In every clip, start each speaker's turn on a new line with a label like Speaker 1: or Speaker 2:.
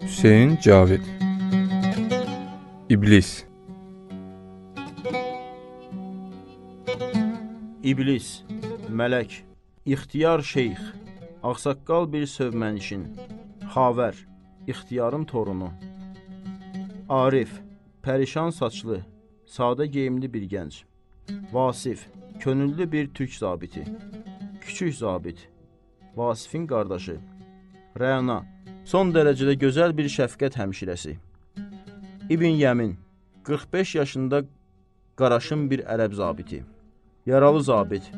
Speaker 1: Hüseyn Cavid. İblis.
Speaker 2: İblis, mələk, ixtiyar şeyx, ağsaqqal bir sövmənişin, xavər, ixtiyarın torunu. Arif, pərişan saçlı, sadə geyimli bir gənc. Vasif, könüllü bir türk zabiti. Küçük zabit, Vasifin qardaşı. Rəna, son dərəcədə gözəl bir şəfqət həmşirəsi. İbn Yəmin, 45 yaşında qaraşın bir ərəb zabiti. Yaralı zabit,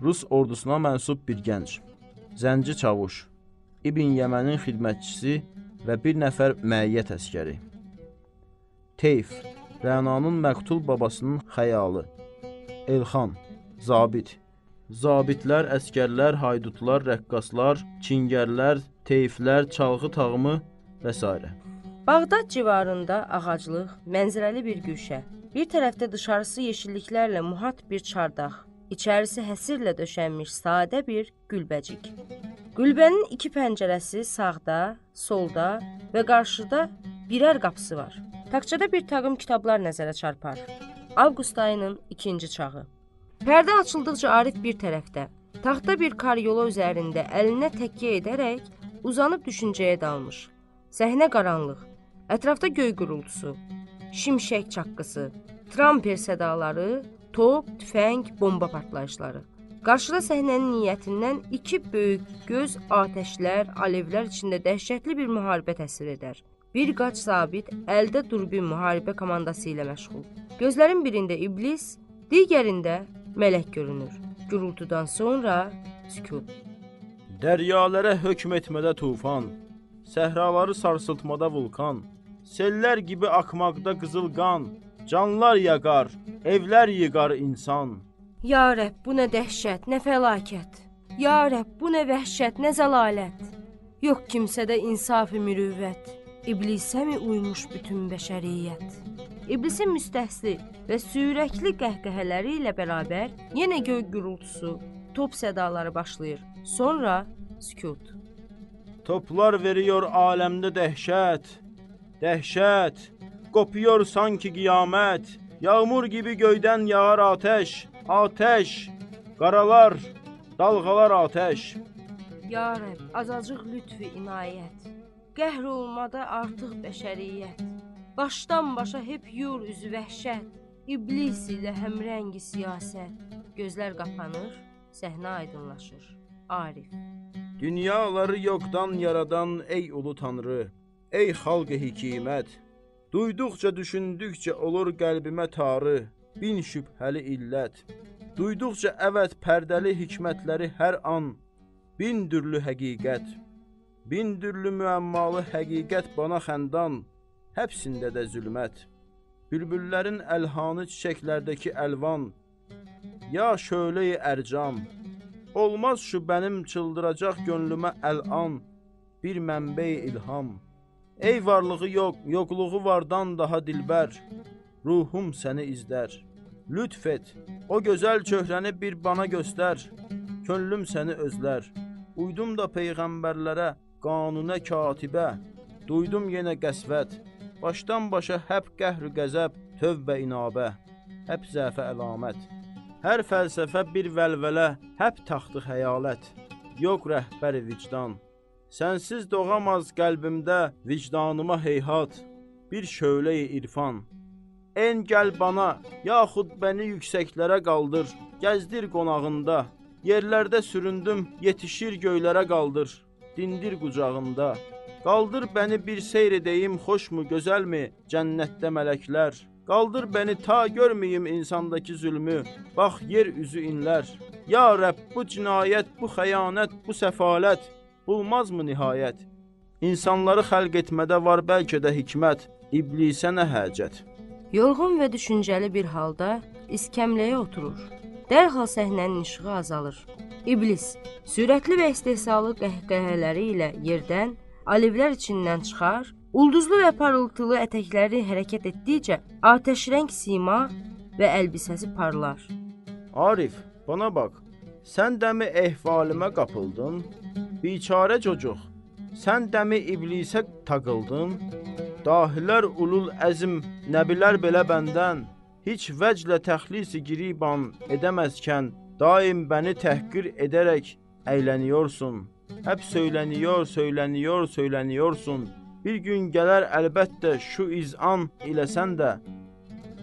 Speaker 2: Rus ordusuna mənsub bir gənc. Zənci çavuş, İbn Yəmənin xidmətçisi və bir nəfər məiyyət əskəri. Teyf, Rənanın məqtul babasının xəyalı. Elxan, zabit. Zabitlər, əskərlər, haydutlar, rəqqaslar, çingərlər, teyflər, çalğı tağımı və s.
Speaker 3: Bağdad civarında ağaclıq, mənzərəli bir güşə. Bir tərəfdə dışarısı yeşilliklərlə muhat bir çardaq, içərisi həsirlə döşənmiş sadə bir gülbəcik. Gülbənin iki pəncərəsi sağda, solda və qarşıda birər qapısı var. Taxçada bir taqım kitablar nəzərə çarpar. Avqust ayının ikinci çağı. Pərdə açıldıqca Arif bir tərəfdə, taxta bir karyola üzərində əlinə təkyə edərək uzanıb düşüncəyə dalmış. Səhnə qaranlıq, ətrafda göy gurultusu, şimşək çaqqısı, tramper sədaları, top, tüfəng, bomba partlayışları. Qarşıda səhnənin niyyətindən iki böyük göz atəşlər, alevlər içində dəhşətli bir müharibə təsvir edər. Bir qaç zabit əldə durbin müharibə komandası ilə məşğul. Gözlərin birində iblis, digərində mələk görünür. Gürultudan sonra sükut.
Speaker 2: Dəryalara hökm etmədə tufan, səhraları sarsıltmada vulkan, sellər kimi axmaqda qızıl qan, canlar yaqar, evlər yıqar insan.
Speaker 3: Ya Rəbb, bu nə dəhşət, nə fəlakət. Ya Rəbb, bu nə vəhşət, nə zəlalət. Yox kimsədə insaf-ı mürüvvət. İblisə mi uymuş bütün bəşəriyyət? İblisin müstəhsi və sürəkli qəhqəhələri ilə bərabər yenə göy gurultusu, top sədaları başlayır. Sonra sükut.
Speaker 2: Toplar veriyor aləmdə dəhşət, dəhşət, qopuyor sanki qiyamət, yağmur gibi göydən yağar atəş, atəş, qaralar, dalğalar atəş.
Speaker 3: Ya Rəbb, azacıq lütfü inayət, qəhr olmada artıq bəşəriyyət. Başdan başa hep yur üzü vəhşət, iblis ilə həmrəngi siyasət. Gözlər qapanır, səhnə aydınlaşır. Arif.
Speaker 2: Dünyaları yoxdan yaradan ey ulu Tanrı, ey xalq-ı hikimət. Duyduqca, düşündükcə olur qəlbimə tarı, bin şübhəli illət. Duyduqca əvət pərdəli hikmətləri hər an, bin dürlü həqiqət. Bin dürlü müəmmalı həqiqət bana xəndan, həbsində də zülmət. Bülbüllərin əlhanı çiçəklərdəki əlvan, ya şölə-i ərcam. Olmaz şu bənim çıldıracaq gönlümə əlan, bir mənbə-i ilham. Ey varlığı yox, yoxluğu vardan daha dilbər, ruhum səni izlər. Lütf et, o gözəl çöhrəni bir bana göstər, könlüm səni özlər. Uydum da peyğəmbərlərə, qanunə katibə, duydum yenə qəsvət. Başdan başa həp qəhr-ü qəzəb, tövbə inabə, həp zəfə əlamət. Hər fəlsəfə bir vəlvələ, həp taxtı xəyalət, yox rəhbəri vicdan. Sənsiz doğamaz qəlbimdə vicdanıma heyhat, bir şölə-i irfan. En gəl bana, yaxud bəni yüksəklərə qaldır, gəzdir qonağında. Yerlərdə süründüm, yetişir göylərə qaldır, dindir qucağında. Qaldır bəni bir seyr edeyim, xoşmu, gözəlmi, cənnətdə mələklər. Qaldır bəni ta görməyim insandakı zülmü, bax yer üzü inlər. Ya Rəbb, bu cinayət, bu xəyanət, bu səfalət bulmazmı nihayət? İnsanları xəlq etmədə var bəlkə də hikmət, iblisə nə həcət?
Speaker 3: Yorğun və düşüncəli bir halda iskəmləyə oturur. Dərhal səhnənin işığı azalır. İblis sürətli və istehzalı qəhqəhələri ilə yerdən, alevlər içindən çıxar, ulduzlu və parıltılı ətəkləri hərəkət etdikcə atəşrəng sima və əlbisəsi parlar.
Speaker 2: Arif, bana bax, sən də mi ehvalimə qapıldın? Biçarə çocuq, Sən dəmi iblisə taqıldın? Dahilər ulul əzm, nəbilər belə bəndən heç vəclə təxlisi giriban edəməzkən daim bəni təhqir edərək əyləniyorsun. Həp söyləniyor, söyləniyor, söyləniyorsun. Bir gün gələr əlbəttə şu izan ilə sən də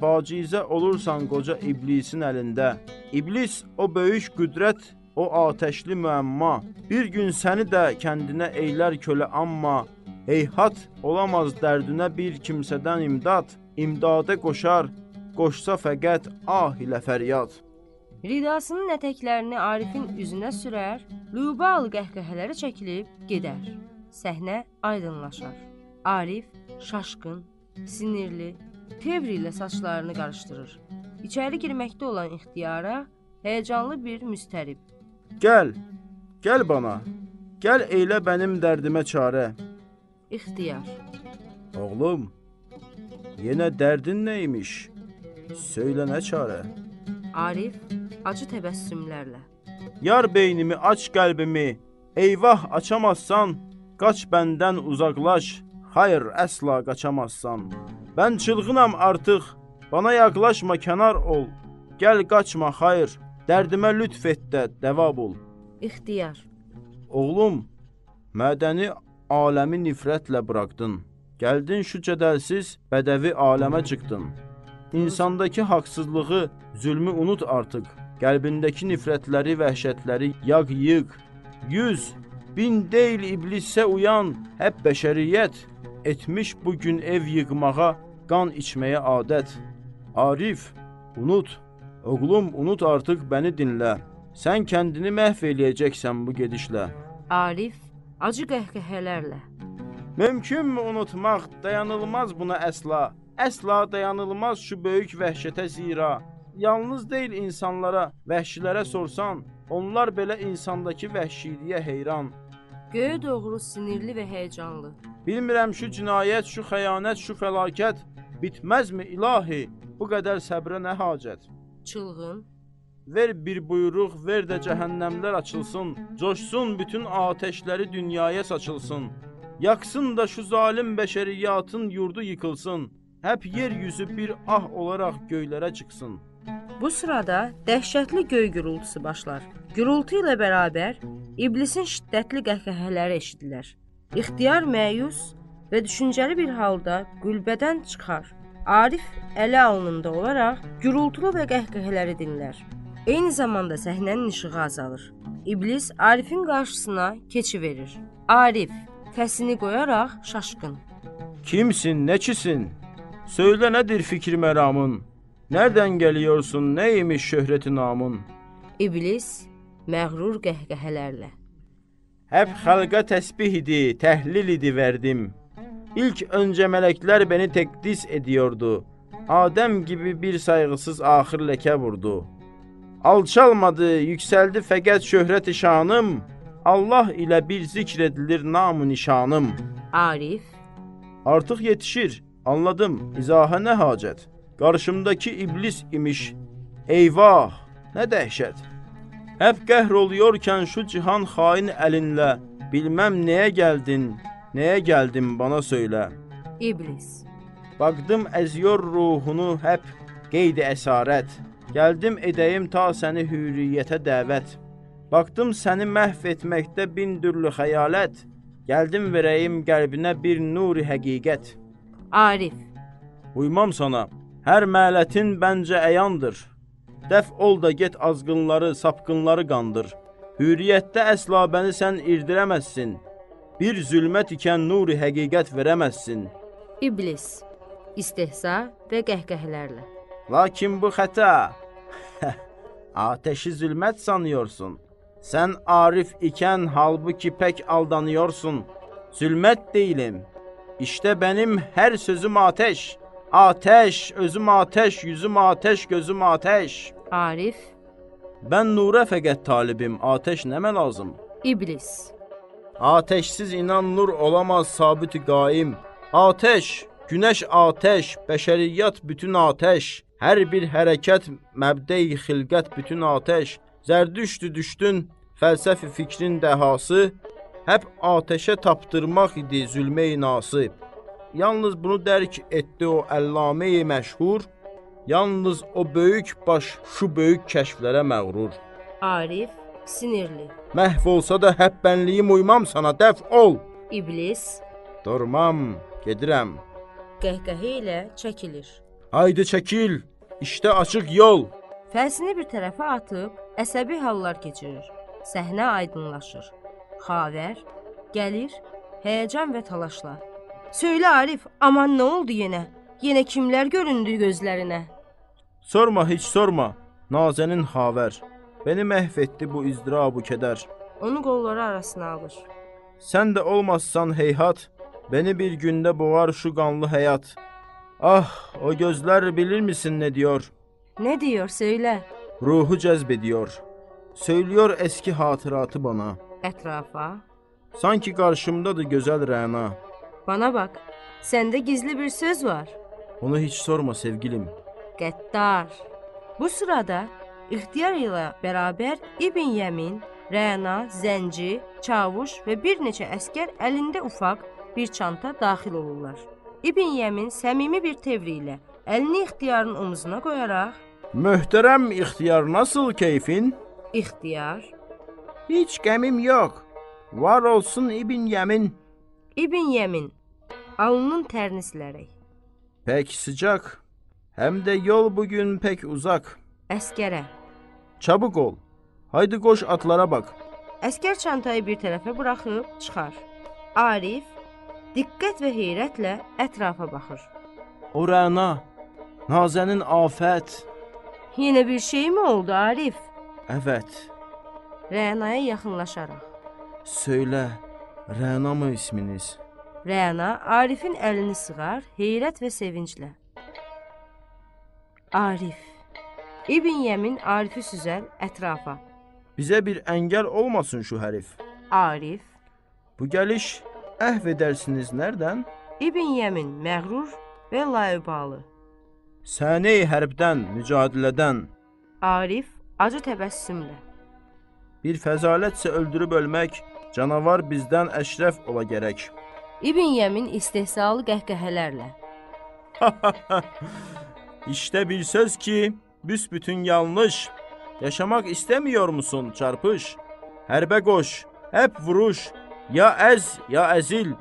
Speaker 2: bacizə olursan qoca iblisin əlində. İblis o böyük qüdrət, o atəşli müəmma. Bir gün səni də kəndinə eylər kölə amma heyhat olamaz dərdünə bir kimsədən imdad. İmdadə qoşar, qoşsa fəqət ah ilə fəryad.
Speaker 3: Ridasının ətəklərini Arifin üzünə sürər, lübalı qəhqəhələri çəkilib gedər. Səhnə aydınlaşar. Arif şaşqın, sinirli, tevr ilə saçlarını qarışdırır. İçəri girməkdə olan ixtiyara həyəcanlı bir müstərib.
Speaker 2: Gəl, gəl bana, gəl eylə bənim dərdimə çarə.
Speaker 3: İxtiyar.
Speaker 2: Oğlum, yenə dərdin neymiş? Söylə nə çarə?
Speaker 3: Arif acı təbəssümlərlə.
Speaker 2: Yar beynimi, aç qəlbimi, eyvah açamazsan, qaç bəndən uzaqlaş, xayır əsla qaçamazsan. Mən çılğınam artıq, bana yaxlaşma, kənar ol, gəl qaçma, xayır, dərdimə lütf et də dəva bul.
Speaker 3: İxtiyar.
Speaker 2: Oğlum, mədəni aləmi nifrətlə bıraxdın, gəldin şu cədəlsiz bədəvi aləmə çıxdın. İnsandakı haqsızlığı, zülmü unut artıq. Qəlbindəki nifrətləri, vəhşətləri yaq yığ. 100, 1000 deyil iblisə uyan, həp bəşəriyyət etmiş bu gün ev yığmağa, qan içməyə adət. Arif, unut, oğlum unut artıq bəni dinlə. Sən kəndini məhv eləyəcəksən bu gedişlə.
Speaker 3: Arif, acı qəhqəhələrlə.
Speaker 2: Mümkünmü unutmaq, dayanılmaz buna əsla. Əsla dayanılmaz şu böyük vəhşətə zira. Yalnız deyil insanlara, vəhşilərə sorsan, onlar belə insandakı vəhşiliyə heyran.
Speaker 3: Göyə doğru sinirli və həyəcanlı.
Speaker 2: Bilmirəm şu cinayət, şu xəyanət, şu fəlakət bitməzmi ilahi, bu qədər səbrə nə hacət?
Speaker 3: Çılğın.
Speaker 2: Ver bir buyruq, ver də cəhənnəmlər açılsın, coşsun bütün atəşləri dünyaya saçılsın. Yaksın da şu zalim bəşəriyyatın yurdu yıkılsın. Həp yer yüzü bir ah olaraq göylərə çıxsın.
Speaker 3: Bu sırada dəhşətli göy gürultusu başlar. Gürultu ilə bərabər iblisin şiddətli qəhqəhələri eşidilər. İxtiyar məyus və düşüncəli bir halda qülbədən çıxar. Arif əli alnında olaraq gürultulu və qəhqəhələri dinlər. Eyni zamanda səhnənin işığı azalır. İblis Arifin qarşısına keçiverir. Arif fəsini qoyaraq şaşqın.
Speaker 2: Kimsin, neçisin? Söylə nədir fikri məramın? Nereden geliyorsun, neymiş şöhreti namın?
Speaker 3: İblis məğrur qəhqəhələrlə.
Speaker 2: Həp xalqa təsbih idi, təhlil idi verdim. İlk öncə mələklər beni təqdis ediyordu. Adəm gibi bir sayğısız axır ləkə vurdu. Alçalmadı, yüksəldi fəqət şöhrət-i şanım. Allah ilə bir zikr edilir nam-ı nişanım.
Speaker 3: Arif.
Speaker 2: Artıq yetişir, anladım, izaha nə hacət? Qarşımdakı iblis imiş, eyvah, nə dəhşət. Həp qəhr oluyorkən şu cihan xain əlinlə, bilməm nəyə gəldin, nəyə gəldin bana söylə.
Speaker 3: İblis.
Speaker 2: Baxdım əziyor ruhunu həp qeyd-i əsarət. Gəldim edəyim ta səni hürriyyətə dəvət. Baxdım səni məhv etməkdə bin dürlü xəyalət. Gəldim verəyim qəlbinə bir nuri həqiqət.
Speaker 3: Arif.
Speaker 2: Uymam sana, hər mələtin bəncə əyandır. Dəf ol da get azqınları, sapqınları qandır. Hürriyyətdə əsla bəni sən irdirəməzsin. Bir zülmət ikən nuri həqiqət verəməzsin.
Speaker 3: İblis. İstehza və qəhqəhələrlə.
Speaker 2: Lakin bu xəta. Ateşi zülmət sanıyorsun. Sən arif ikən halbuki pək aldanıyorsun. Zülmət deyilim. İşte benim hər sözüm ateş. Ateş, özüm ateş, yüzüm ateş, gözüm ateş.
Speaker 3: Arif.
Speaker 2: Ben nura fəqət talibim, ateş nəmə lazım?
Speaker 3: İblis.
Speaker 2: Ateşsiz inan nur olamaz sabit-i qaim. Ateş, günəş ateş, bəşəriyyat bütün ateş. Hər bir hərəkət məbdə-i xilqət bütün ateş. Zərdüştü düşdün, fəlsəfi fikrin dəhası. Həp ateşə tapdırmaq idi zülmə-i nasib. Yalnız bunu dərk etdi o əllamə-i məşhur, yalnız o böyük baş şu böyük kəşflərə məğrur.
Speaker 3: Arif sinirli.
Speaker 2: Məhv olsa da həp bənliyim uymam sana, dəf ol.
Speaker 3: İblis.
Speaker 2: Durmam, gedirəm.
Speaker 3: Qəhqəhə ilə çəkilir.
Speaker 2: Haydi çəkil, işte açıq yol.
Speaker 3: Fəlsini bir tərəfə atıb, əsəbi hallar keçirir. Səhnə aydınlaşır. Xavər gəlir, həyəcan və talaşla. Söylə Arif, aman nə oldu yenə? Yenə kimlər göründü gözlərinə?
Speaker 2: Sorma, heç sorma, Nazənin Xavər. Beni məhv etdi bu izdira, bu kədər.
Speaker 3: Onu qolları arasına alır.
Speaker 2: Sən də olmazsan heyhat, beni bir gündə boğar şu qanlı həyat. Ah, o gözlər bilir misin nə diyor?
Speaker 3: Nə diyor, söylə.
Speaker 2: Ruhu cəzb ediyor. Söylüyor eski hatıratı bana.
Speaker 3: Ətrafa.
Speaker 2: Sanki qarşımdadır gözəl Rəna.
Speaker 3: Bana bak, səndə gizli bir söz var.
Speaker 2: Onu heç sorma sevgilim.
Speaker 3: Qəddar. Bu sırada İxtiyar ilə bərabər İbn Yəmin, Rəna, Zənci, Çavuş və bir neçə əskər əlində ufaq bir çanta daxil olurlar. İbn Yəmin səmimi bir tevri ilə əlini İxtiyarın omuzuna qoyaraq:
Speaker 2: Möhtərəm İxtiyar, nasıl keyfin?
Speaker 3: İxtiyar:
Speaker 2: Heç qəmim yox. Var olsun İbn Yəmin.
Speaker 3: İbn Yəmin alnının tərini silərək:
Speaker 2: Pek sıcaq, həm də yol bugün pek uzaq.
Speaker 3: Əskərə:
Speaker 2: Çabuk ol, haydi qoş atlara bak.
Speaker 3: Əskər çantayı bir tərəfə buraxıb çıxar. Arif diqqət və heyrətlə ətrafa baxır.
Speaker 2: O Rəna, Nazənin afət.
Speaker 3: Yenə bir şey mi oldu Arif?
Speaker 2: Evet.
Speaker 3: Rənaya yaxınlaşaraq:
Speaker 2: Söylə, Rəna mı isminiz?
Speaker 3: Rəna Arifin əlini sıxar, heyrət və sevinclə. Arif. İbn Yəmin Arifi süzər ətrafa.
Speaker 2: Bizə bir əngəl olmasın şu hərif.
Speaker 3: Arif.
Speaker 2: Bu gəliş əhv edərsiniz nərdən?
Speaker 3: İbn Yəmin məğrur və laübalı.
Speaker 2: Sənə-i hərbdən, mücadilədən.
Speaker 3: Arif acı təbəssümlə.
Speaker 2: Bir fəzalətsə öldürüb ölmək, canavar bizdən əşrəf ola gərək.
Speaker 3: İbn Yəmin istehzalı qəhqəhələrlə.
Speaker 2: İşte bir söz ki, büsbütün yanlış. Yaşamak istemiyor musun çarpış? Hərbə qoş, hep vuruş. Ya əz, ya əzil.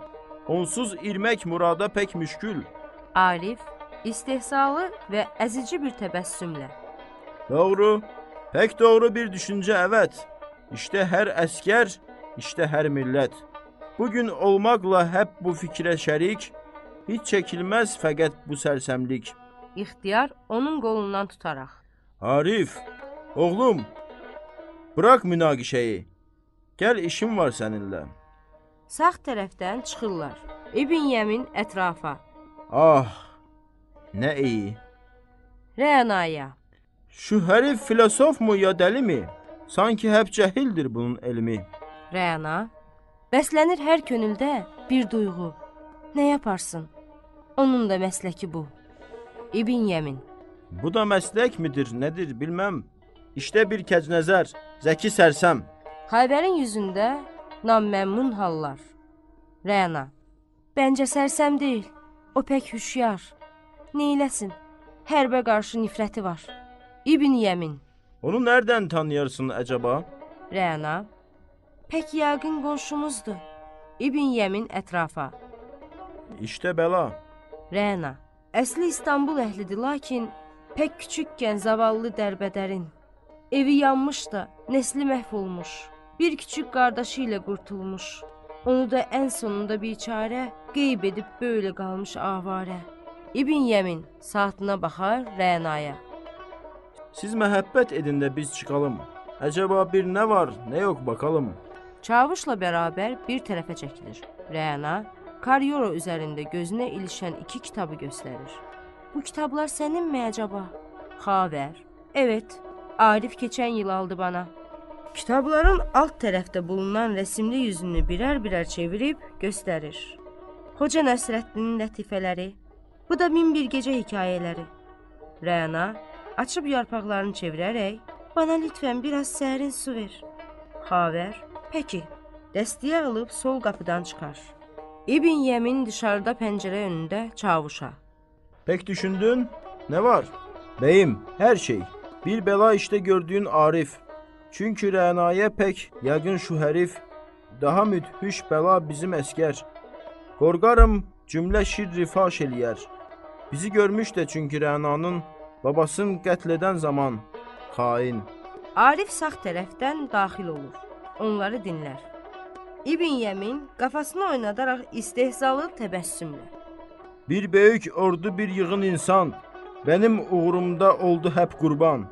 Speaker 2: Onsuz irmək murada pek müşkül.
Speaker 3: Arif istehzalı və əzici bir təbəssümlə.
Speaker 2: Doğru, pek doğru bir düşüncə, evet. İşte hər əskər, işte hər millət. Bugün olmaqla hep bu fikrə şərik, heç çəkilməz fəqət bu sərsəmlik.
Speaker 3: İxtiyar onun qolundan tutaraq:
Speaker 2: Arif, oğlum, bırak münaqişəyi. Gəl işim var səninlə.
Speaker 3: Sağ tərəfdən çıxırlar. İbn Yəmin ətrafa.
Speaker 2: Ah, nə iyi.
Speaker 3: Rənaya.
Speaker 2: Şu hərif filosof mu ya dəli mi? Sanki hep cəhildir bunun elmi.
Speaker 3: Rəna. Bəslənir hər könüldə bir duyğu. Nə yaparsın? Onun da məsləki bu. İbn Yəmin.
Speaker 2: Bu da məslək midir, nədir bilməm. İşte bir kəcnəzər, zəki sərsəm.
Speaker 3: Xavərin yüzündə naməmnun hallar. Rəna. Bəncə sərsəm deyil, o pək hüşyar. Neyləsin? Hərbə qarşı nifrəti var. İbn Yəmin.
Speaker 2: Onu nereden tanıyorsun acaba?
Speaker 3: Rəna. Pək yəqin qonşumuzdur. İbn Yəmin ətrafa.
Speaker 2: İşte bəla.
Speaker 3: Rəna. Əsli İstanbul əhlidir, lakin pək küçükkən zavallı dərbədərin. Evi yanmış da, nəsli məhv olmuş. Bir küçük qardaşı ilə qurtulmuş. Onu da ən sonunda bir çarə qeyb edib böyle qalmış avarə. İbn Yəmin saatına baxar Rənaya.
Speaker 2: Siz məhəbbət edin də biz çıxalım. Əcəba bir nə var, nə yox bakalım.
Speaker 3: Çavuşla bərabər bir tərəfə çəkilir. Rəna karyora üzərində gözünə ilişən iki kitabı göstərir. Bu kitablar sənin mi əcəba? Xavər. Evet, Arif keçən il aldı bana. Kitabların alt tərəfdə bulunan rəsimli yüzünü birər-birər çevirib göstərir. Hoca Nəsrəddinin lətifələri, bu da 1001 gecə hekayələri. Rəna açıb yarpaqlarını çevirərək, bana lütfən biraz sərin su ver. Xavər, peki. Dəstəyə alıb sol qapıdan çıxar. İbn Yemin dışarıda pəncərə önündə çavuşa.
Speaker 2: Pek düşündün, nə var? Bəyim, hər şey. Bir bəla işte gördüyün Arif. Çünki Rənaya pek yəqin şu hərif. Daha müdhüş bəla bizim əskər. Qorqarım cümlə şirri faş eləyər. Bizi görmüş də çünki Rənanın babasını qətl edən zaman xain.
Speaker 3: Arif sağ tərəfdən daxil olur. Onları dinlər. İbn Yemin qafasını oynadaraq istehzalı təbəssümlə.
Speaker 2: Bir böyük ordu, bir yığın insan, benim uğrumda oldu hep qurban.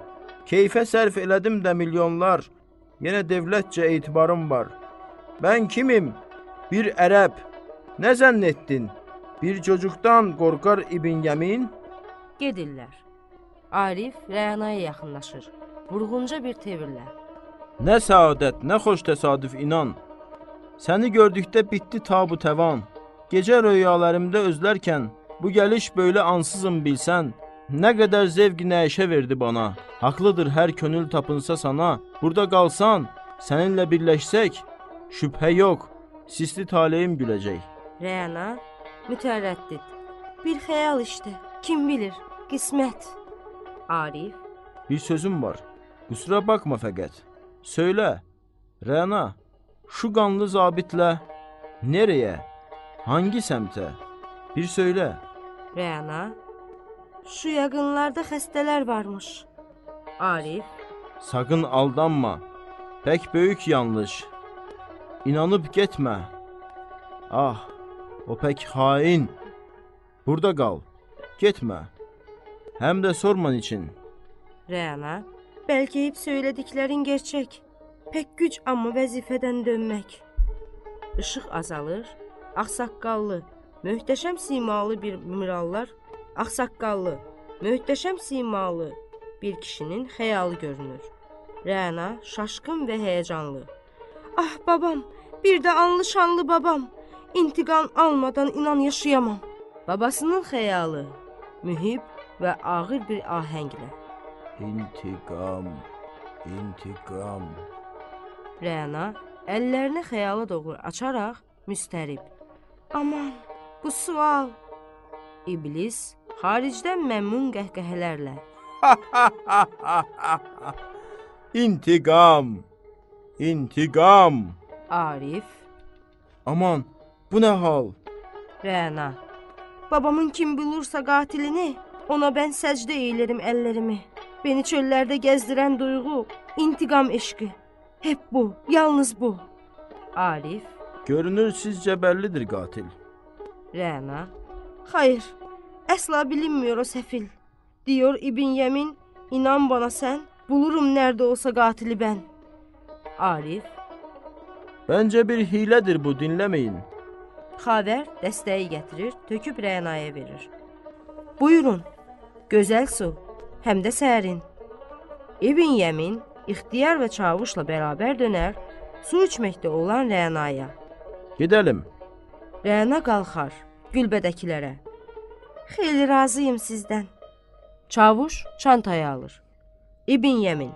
Speaker 2: Keyfə sərf elədim də milyonlar, yenə devlətcə etibarım var. Mən kimim? Bir ərəb. Nə zənn etdin? Bir çocukdan qorqar İbn Yemin?
Speaker 3: Gedirlər. Arif Rənaya yaxınlaşır. Vurğunca bir tevirlə.
Speaker 2: Nə səadət, nə xoş təsadüf inan. Səni gördükdə bitdi tabu təvan. Gecə röyalarımda özlərkən, bu gəliş böyle ansızın bilsən, nə qədər zevq nəşə verdi bana. Haqlıdır hər könül tapınsa sana. Burada qalsan, səninlə birləşsək, şübhə yox, sisli taleyim güləcək.
Speaker 3: Rəna mütərəddid. Bir xəyal işte, kim bilir, qismət. Arif.
Speaker 2: Bir sözüm var, qüsura bakma fəqət. Söylə, Rəna, şu qanlı zabitlə nereye, hangi səmtə? Bir söylə.
Speaker 3: Rəna, şu yaxınlarda xəstələr varmış. Arif.
Speaker 2: Sakın aldanma, pek böyük yanlış. İnanıp getmə. Ah, o pek hain. Burada qal, getmə. Həm də sorman için.
Speaker 3: Rəna, bəlkə hep söylədiklərin gerçək. Pek güc amma vəzifədən dönmək. Işıq azalır, ağsaqqallı, möhtəşəm simalı bir mürallar, ağsaqqallı, möhtəşəm simalı bir kişinin xəyalı görünür. Rəna şaşqın və həyəcanlı. Ah babam, bir də anlı şanlı babam. İntiqam almadan inan yaşayamam. Babasının xəyalı mühib və ağır bir ahənglə.
Speaker 2: İntiqam, intiqam.
Speaker 3: Rəna əllərini xəyala doğru açaraq müstərib. Aman, bu sual. İblis xaricdən məmnun qəhqəhələrlə.
Speaker 2: İntiqam, intiqam.
Speaker 3: Arif.
Speaker 2: Aman, bu nə hal?
Speaker 3: Rəna. Babamın kim bulursa qatilini, ona mən səcdə eylərim əllərimi. Beni çöllərdə gəzdirən duyğu, intiqam eşqi. Hep bu, yalnız bu. Arif.
Speaker 2: Görünür sizcə bəllidir qatil.
Speaker 3: Rəna. Xayır, əsla bilinmiyor o səfil. Diyor İbn Yemin, inan bana sən, bulurum nerede olsa qatili mən. Arif.
Speaker 2: Bəncə bir hilədir bu, dinləməyin.
Speaker 3: Xavər dəstəyi gətirir, töküb Rənaya verir. Buyurun, gözəl su, həm də sərin. İbn Yemin, İxtiyar və Çavuşla bərabər dönər, su içməkdə olan Rənaya.
Speaker 2: Gedəlim.
Speaker 3: Rəna qalxar, gülbədəkilərə. Xeyli razıyım sizdən. Çavuş çantayı alır. İbn Yemin.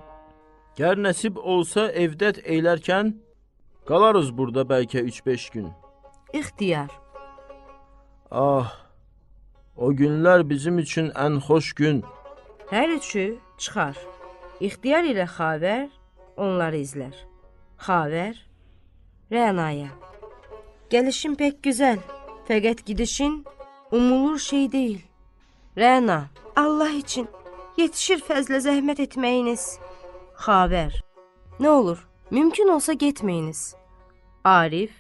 Speaker 2: Gər nəsib olsa evdət eylərkən, qalarız burada bəlkə 3-5 gün.
Speaker 3: İxtiyar.
Speaker 2: Ah, o günlər bizim üçün ən xoş gün.
Speaker 3: Hər üçü çıxar. İxtiyar ilə Xavər onları izlər. Xavər, Rənaya. Gəlişin pek gözəl, fəqət gidişin umulur şey deyil. Rəna, Allah üçün yetişir fəzlə zəhmət etməyiniz. Xavər, nə olur, mümkün olsa getməyiniz. Arif.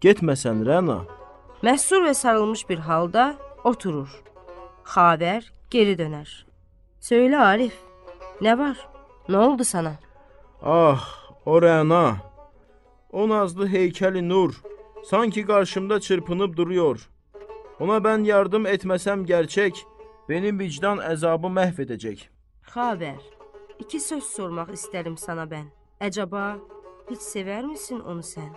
Speaker 2: Getməsən Rəna.
Speaker 3: Məhsur və sarılmış bir halda oturur. Xavər geri dönər. Söylə Arif, nə var? Nə oldu sana?
Speaker 2: Ah, o Rəna. O nazlı heykəli nur, sanki qarşımda çırpınıb duruyor. Ona mən yardım etməsəm gerçək, benim vicdan əzabı məhv edəcək.
Speaker 3: Xavər, iki söz sormaq istərim sana mən. Əcaba, heç sevər misin onu sən?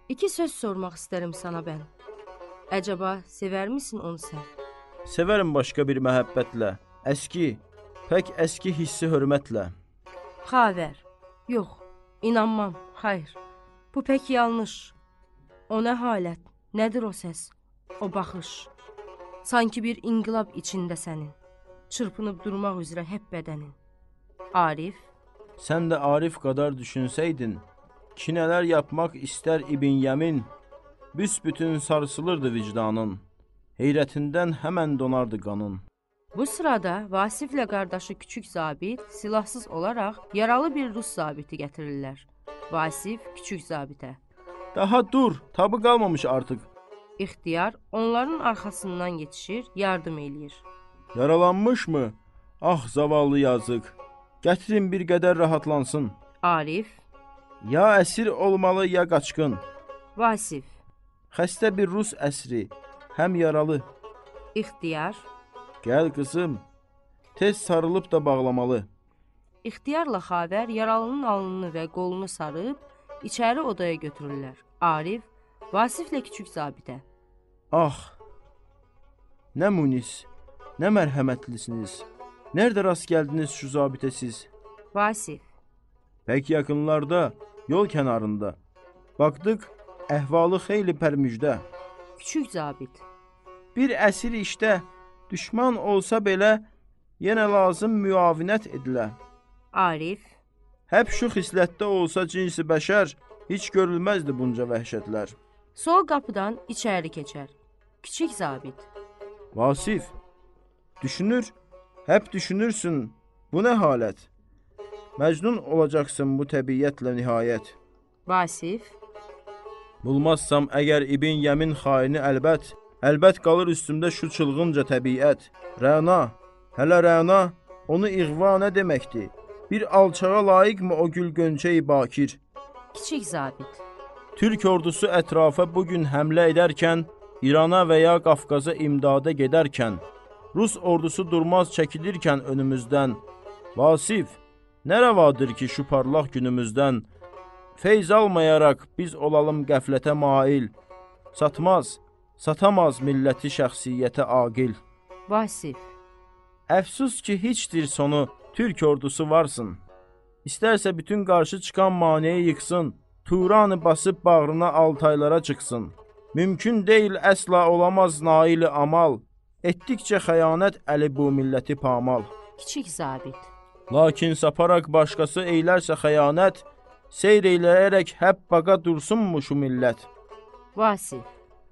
Speaker 3: İki söz sormaq istərim sana mən. Əcaba, sevər misin onu sən?
Speaker 2: Sevərim başqa bir məhəbbətlə, əski, pək əski hissi hörmətlə.
Speaker 3: Xavər, yox, inanmam, xayır. Bu pək yanlış. O nə halət, nədir o səs, o baxış? Sanki bir inqilab içində sənin, çırpınıb durmaq üzrə hep bədənin. Arif.
Speaker 2: Sən də Arif qədər düşünsəydin, ki nələr yapmaq istər İbn Yəmin, büsbütün sarsılırdı vicdanın, heyrətindən həmən donardı qanın.
Speaker 3: Bu sırada Vasiflə qardaşı küçük zabit silahsız olaraq yaralı bir Rus zabiti gətirirlər. Vasif küçük zabitə.
Speaker 2: Daha dur, tabı qalmamış artıq.
Speaker 3: İxtiyar onların arxasından yetişir, yardım eləyir.
Speaker 2: Yaralanmış mı? Ah zavallı yazık. Gətirin bir qədər rahatlansın.
Speaker 3: Arif.
Speaker 2: Ya əsir olmalı, ya qaçqın.
Speaker 3: Vasif.
Speaker 2: Xəstə bir Rus əsri, həm yaralı.
Speaker 3: İxtiyar.
Speaker 2: Gəl qızım, tez sarılıb da bağlamalı.
Speaker 3: İxtiyarla Xavər yaralının alnını və qolunu sarıb, içəri odaya götürürlər. Arif, Vasiflə küçük zabitə.
Speaker 2: Ah, nə munis, nə mərhəmətlisiniz. Nerede rast gəldiniz şu zabitə siz?
Speaker 3: Vasif.
Speaker 2: Pək yaxınlarda, yol kənarında. Baxdıq, əhvalı xeyli pərmücdə.
Speaker 3: Küçük zabit.
Speaker 2: Bir əsir işdə, düşman olsa belə, yenə lazım müavinət edilə.
Speaker 3: Arif.
Speaker 2: Həp şu xislətdə olsa cinsi bəşər, heç görülməzdi bunca vəhşətlər.
Speaker 3: Sol qapıdan içəri keçər. Kiçik zabit.
Speaker 2: Vasif, düşünür, hep düşünürsün, bu nə halət? Məcnun olacaqsın bu təbiyyətlə nihayət.
Speaker 3: Vasif.
Speaker 2: Bulmazsam əgər İbn Yəmin xaini əlbət, əlbət qalır üstümdə şu çılğınca təbiət. Rəna, hələ Rəna, onu iğva nə deməkdir? Bir alçağa layiq mi o gül gönçəyi bakir?
Speaker 3: Kiçik zabit.
Speaker 2: Türk ordusu ətrafa bugün həmlə edərkən, İrana və ya Qafqaza imdada gedərkən, Rus ordusu durmaz çəkilirkən önümüzdən, Vasif, nə rəvadır ki şu parlaq günümüzdən, feyz almayaraq biz olalım qəflətə mail, satmaz, satamaz milləti şəxsiyyətə aqil.
Speaker 3: Vasif.
Speaker 2: Əfsus ki hiçdir sonu, Türk ordusu varsın. İstərsə bütün qarşı çıxan maneyi yıxsın, Turanı basıb bağrına Altaylara çıxsın. Mümkün deyil, əsla olamaz naili amal. Etdikcə xəyanət əli bu milləti pamal.
Speaker 3: Kiçik zabit.
Speaker 2: Lakin saparaq başqası eylərsə xəyanət, seyr eyləyərək həp baqa dursunmu şu millət?
Speaker 3: Vasif.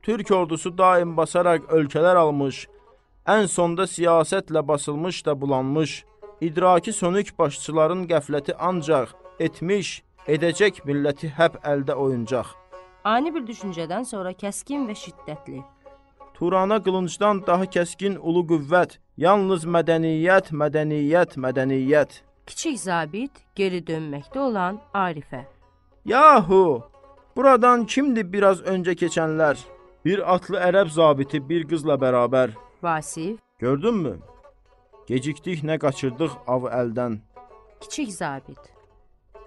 Speaker 2: Türk ordusu daim basaraq ölkələr almış, ən sonda siyasətlə basılmış da bulanmış, İdraki sönük başçıların qəfləti ancaq etmiş, edəcək milləti həp əldə oyuncaq.
Speaker 3: Ani bir düşüncədən sonra kəskin və şiddətli.
Speaker 2: Turana qılıncdan daha kəskin ulu qüvvət, yalnız mədəniyyət, mədəniyyət, mədəniyyət.
Speaker 3: Kiçik zabit geri dönməkdə olan Arifə.
Speaker 2: Yahu, buradan kimdir biraz öncə keçənlər? Bir atlı ərəb zabiti bir qızla bərabər.
Speaker 3: Vasif.
Speaker 2: Gördünmü? Gecikdik nə qaçırdıq avı əldən.
Speaker 3: Kiçik zabit.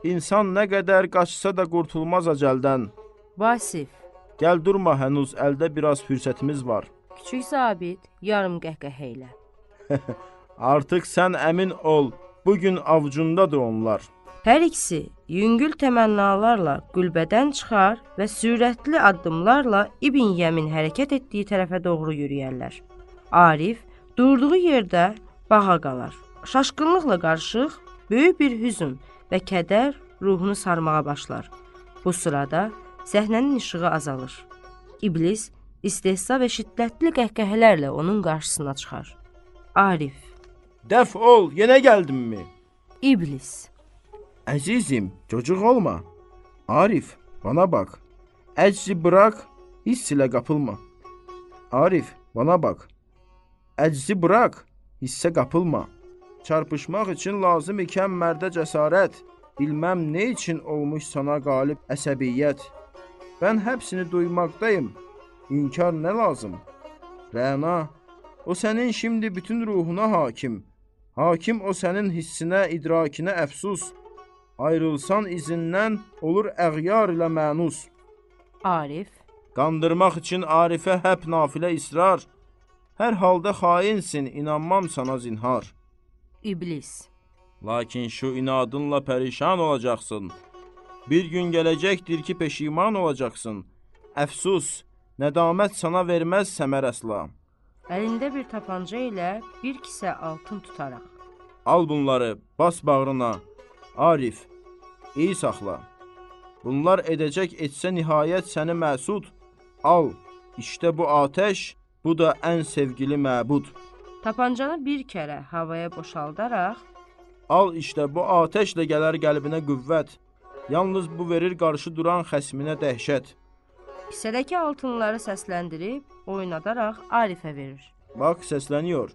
Speaker 2: İnsan nə qədər qaçsa da qurtulmaz əcəldən.
Speaker 3: Vasif.
Speaker 2: Gəl durma hənuz, əldə biraz fürsətimiz var.
Speaker 3: Küçük zabit yarım qəhqəhə ilə.
Speaker 2: Artıq sən əmin ol, bugün avcundadır onlar.
Speaker 3: Hər ikisi yüngül təmənnalarla qülbədən çıxar və sürətli addımlarla İbn Yəmin hərəkət etdiyi tərəfə doğru yürüyərlər. Arif durduğu yerdə bağa qalar. Şaşqınlıqla qarışıq böyük bir hüzün və kədər ruhunu sarmağa başlar. Bu sırada səhnənin işığı azalır. İblis istehza və şiddətli qəhqəhələrlə onun qarşısına çıxar. Arif.
Speaker 2: Dəf ol, yenə gəldinmi?
Speaker 3: İblis.
Speaker 2: Əzizim, çocuq olma. Arif, bana bax. Əczi bırak, hiss ilə qapılma. Arif, bana bax. Əczi bırak, hissə qapılma. Çarpışmaq üçün lazım ikən mərdə cəsarət, bilməm nə üçün olmuş sana qalib əsəbiyyət. Mən həpsini duymaqdayım, inkar nə lazım? Rəna, o sənin şimdi bütün ruhuna hakim. Hakim o sənin hissinə, idrakinə əfsus. Ayrılsan izindən olur əğyar ilə mənus.
Speaker 3: Arif.
Speaker 2: Qandırmaq üçün Arifə həp nafilə israr. Hər halda xainsin, inanmam sana zinhar.
Speaker 3: İblis.
Speaker 2: Lakin şu inadınla pərişan olacaqsın. Bir gün gələcəkdir ki, peşiman olacaqsın. Əfsus, nədamət sana verməz səmər əsla.
Speaker 3: Əlində bir tapanca ilə bir kisə altın tutaraq.
Speaker 2: Al bunları, bas bağrına, Arif, iyi saxla. Bunlar edəcək etsə nihayət səni məsud. Al, işte bu atəş, bu da ən sevgili məbud.
Speaker 3: Tapancanı bir kərə havaya boşaldaraq.
Speaker 2: Al işte bu atəşlə gələr qəlbinə qüvvət. Yalnız bu verir qarşı duran xəsminə dəhşət.
Speaker 3: Kisədəki altınları səsləndirib, oynadaraq Arifə verir.
Speaker 2: Bax, səsleniyor.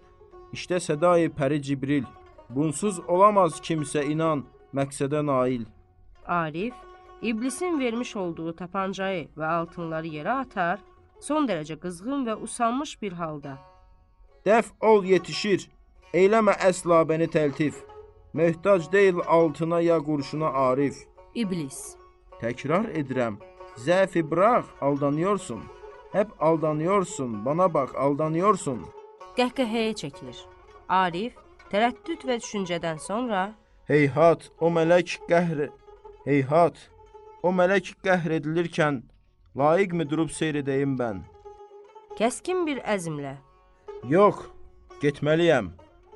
Speaker 2: İşte sədai Pəri Cibril. Bunsuz olamaz kimsə inan, məqsədə nail.
Speaker 3: Arif, İblisin vermiş olduğu tapancayı və altınları yerə atar, son dərəcə qızğın və usanmış bir halda.
Speaker 2: Dəf ol yetişir, eyləmə əsla bəni təltif. Möhtac deyil altına ya qurşuna Arif.
Speaker 3: İblis.
Speaker 2: Təkrar edirəm, zəfi bıraq, aldanıyorsun. Hep aldanıyorsun, bana bax, aldanıyorsun.
Speaker 3: Qəhqəhəyə çəkilir. Arif, tərəddüd və düşüncədən sonra...
Speaker 2: Heyhat, o mələk qəhr... Heyhat, o mələk qəhr edilirkən, layiqmi durub seyr edəyim mən?
Speaker 3: Kəskin bir əzmlə.
Speaker 2: Yox, getməliyəm,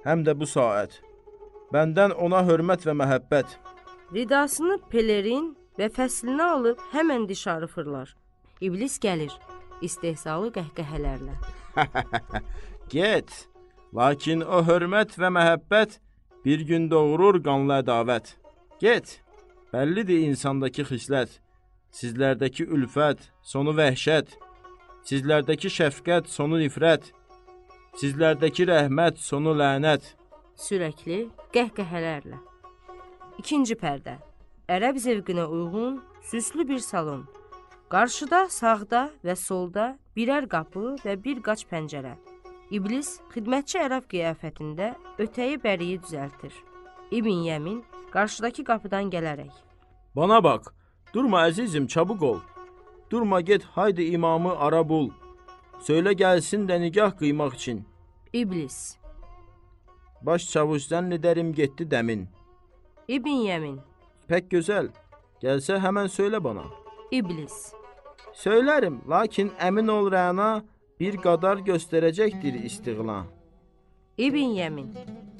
Speaker 2: həm də bu saat. Bəndən ona hörmət və məhəbbət.
Speaker 3: Ridasını pelerin və fəslini alıb həmən dışarı fırlar. İblis gəlir, istehzalı qəhqəhələrlə.
Speaker 2: Get, lakin o hörmət və məhəbbət bir gün doğurur qanlı ədavət. Get, bəllidir insandakı xislət, sizlərdəki ülfət, sonu vəhşət, sizlərdəki şəfqət, sonu nifrət, sizlərdəki rəhmət, sonu lənət.
Speaker 3: Sürəkli qəhqəhələrlə. İkinci pərdə. Ərəb zevqinə uyğun, süslü bir salon. Qarşıda, sağda və solda birər qapı və bir qaç pəncərə. İblis, xidmətçi ərəb qiyafətində ötəyi bəriyi düzəltir. İbn Yəmin qarşıdakı qapıdan gələrək.
Speaker 2: Bana bax, durma əzizim, çabuk ol. Durma get, haydi imamı ara bul. Söylə gəlsin də nigah qıymaq üçün.
Speaker 3: İblis.
Speaker 2: Baş çavuş zənn edərim getdi dəmin.
Speaker 3: İbn Yəmin.
Speaker 2: Pək gözəl, gəlsə həmən söylə bana.
Speaker 3: İblis.
Speaker 2: Söylərim, lakin əmin ol Rəna bir qadar göstərəcəkdir istiğla.
Speaker 3: İbn Yəmin.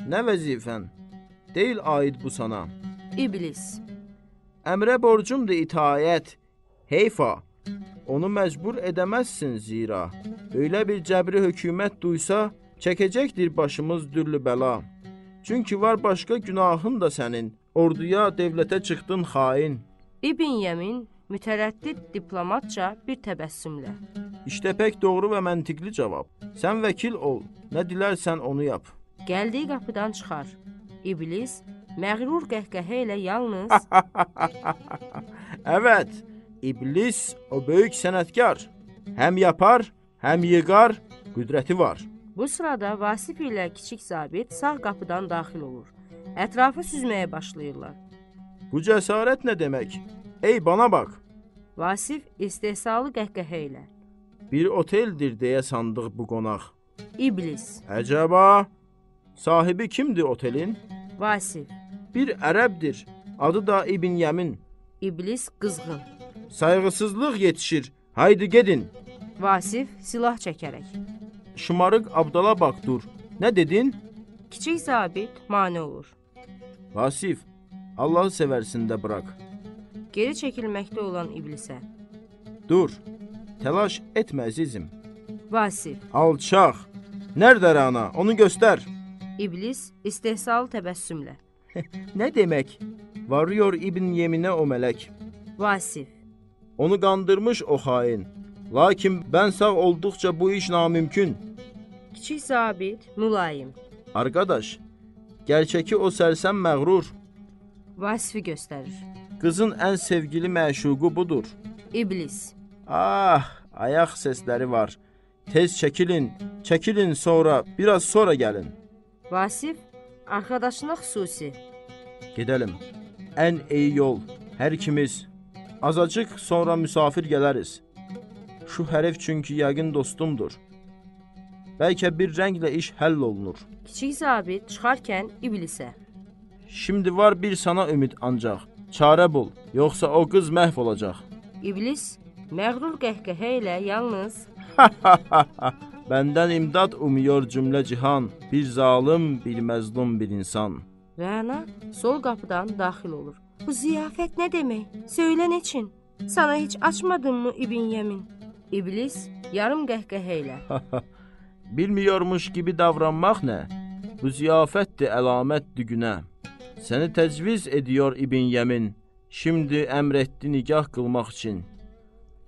Speaker 2: Nə vəzifən? Deyil aid bu sana.
Speaker 3: İblis.
Speaker 2: Əmrə borcumdur itaət. Heyfa, onu məcbur edəməzsin zira. Öyle bir cəbri hökumət duysa, çəkəcəkdir başımız dürlü bəla. Çünki var başqa günahın da sənin. Orduya, devlətə çıxdın xain.
Speaker 3: İbn Yəmin mütərəddid diplomatca bir təbəssümlə.
Speaker 2: İşte pək doğru və məntiqli cavab. Sən vəkil ol, nə dilərsən onu yap.
Speaker 3: Gəldiyi qapıdan çıxar. İblis məğrur qəhqəhə ilə yalnız...
Speaker 2: Evet, İblis o böyük sənətkar. Həm yapar, həm yığar, qüdrəti var.
Speaker 3: Bu sırada Vasif ilə kiçik zabit sağ qapıdan daxil olur. Ətrafı süzməyə başlayırlar.
Speaker 2: Bu cəsarət nə demək? Ey bana bax!
Speaker 3: Vasif istehzalı qəhqəhə ilə.
Speaker 2: Bir oteldir deyə sandıq bu qonaq.
Speaker 3: İblis.
Speaker 2: Əcəba! Sahibi kimdir otelin?
Speaker 3: Vasif.
Speaker 2: Bir ərəbdir, adı da İbn Yəmin.
Speaker 3: İblis qızğın.
Speaker 2: Sayğısızlıq yetişir, haydi gedin.
Speaker 3: Vasif silah çəkərək.
Speaker 2: Şımarıq Abdala bax dur, nə dedin?
Speaker 3: Kiçik zabit mane olur.
Speaker 2: Vasif, Allahı sevərsin də bırak.
Speaker 3: Geri çəkilməkdə olan iblisə.
Speaker 2: Dur, təlaş etmə əzizim.
Speaker 3: Vasif.
Speaker 2: Alçaq, nerede Rana, onu göstər.
Speaker 3: İblis istehzalı təbəssümlə.
Speaker 2: Nə demək? Varıyor İbn Yeminə o mələk.
Speaker 3: Vasif.
Speaker 2: Onu qandırmış o xain. Lakin mən sağ olduqca bu iş namümkün.
Speaker 3: Kiçik zabit mülayim.
Speaker 2: Arkadaş, gerçəki o sərsəm məğrur.
Speaker 3: Vasifi göstərir.
Speaker 2: Qızın ən sevgili məşuqu budur.
Speaker 3: İblis.
Speaker 2: Ah, ayaq səsləri var. Tez çəkilin, çəkilin sonra, biraz sonra gəlin.
Speaker 3: Vasif, arkadaşına xüsusi.
Speaker 2: Gedəlim. Ən iyi yol, hər ikimiz. Azacıq sonra misafir gələriz. Şu hərif çünki yəqin dostumdur. Bəlkə bir rənglə iş həll olunur.
Speaker 3: Kiçik zabit çıxarkən iblisə.
Speaker 2: Şimdi var bir sana ümid ancaq. Çarə bul, yoxsa o qız məhv olacaq.
Speaker 3: İblis məğrur qəhqəhə ilə yalnız
Speaker 2: Bəndən imdad umuyor cümlə cihan, bir zalım, bir məzlum bir insan.
Speaker 3: Rəna sol qapıdan daxil olur. Bu ziyafət nə demək? Söylə neçin? Sana heç açmadım mı İbn Yemin? İblis yarım qəhqəhə ilə.
Speaker 2: Bilmiyormuş gibi davranmaq nə? Bu ziyafətdir əlamətdir günə. Səni təcviz ediyor İbn Yemin. Şimdi əmr etdi nigah qılmaq üçün.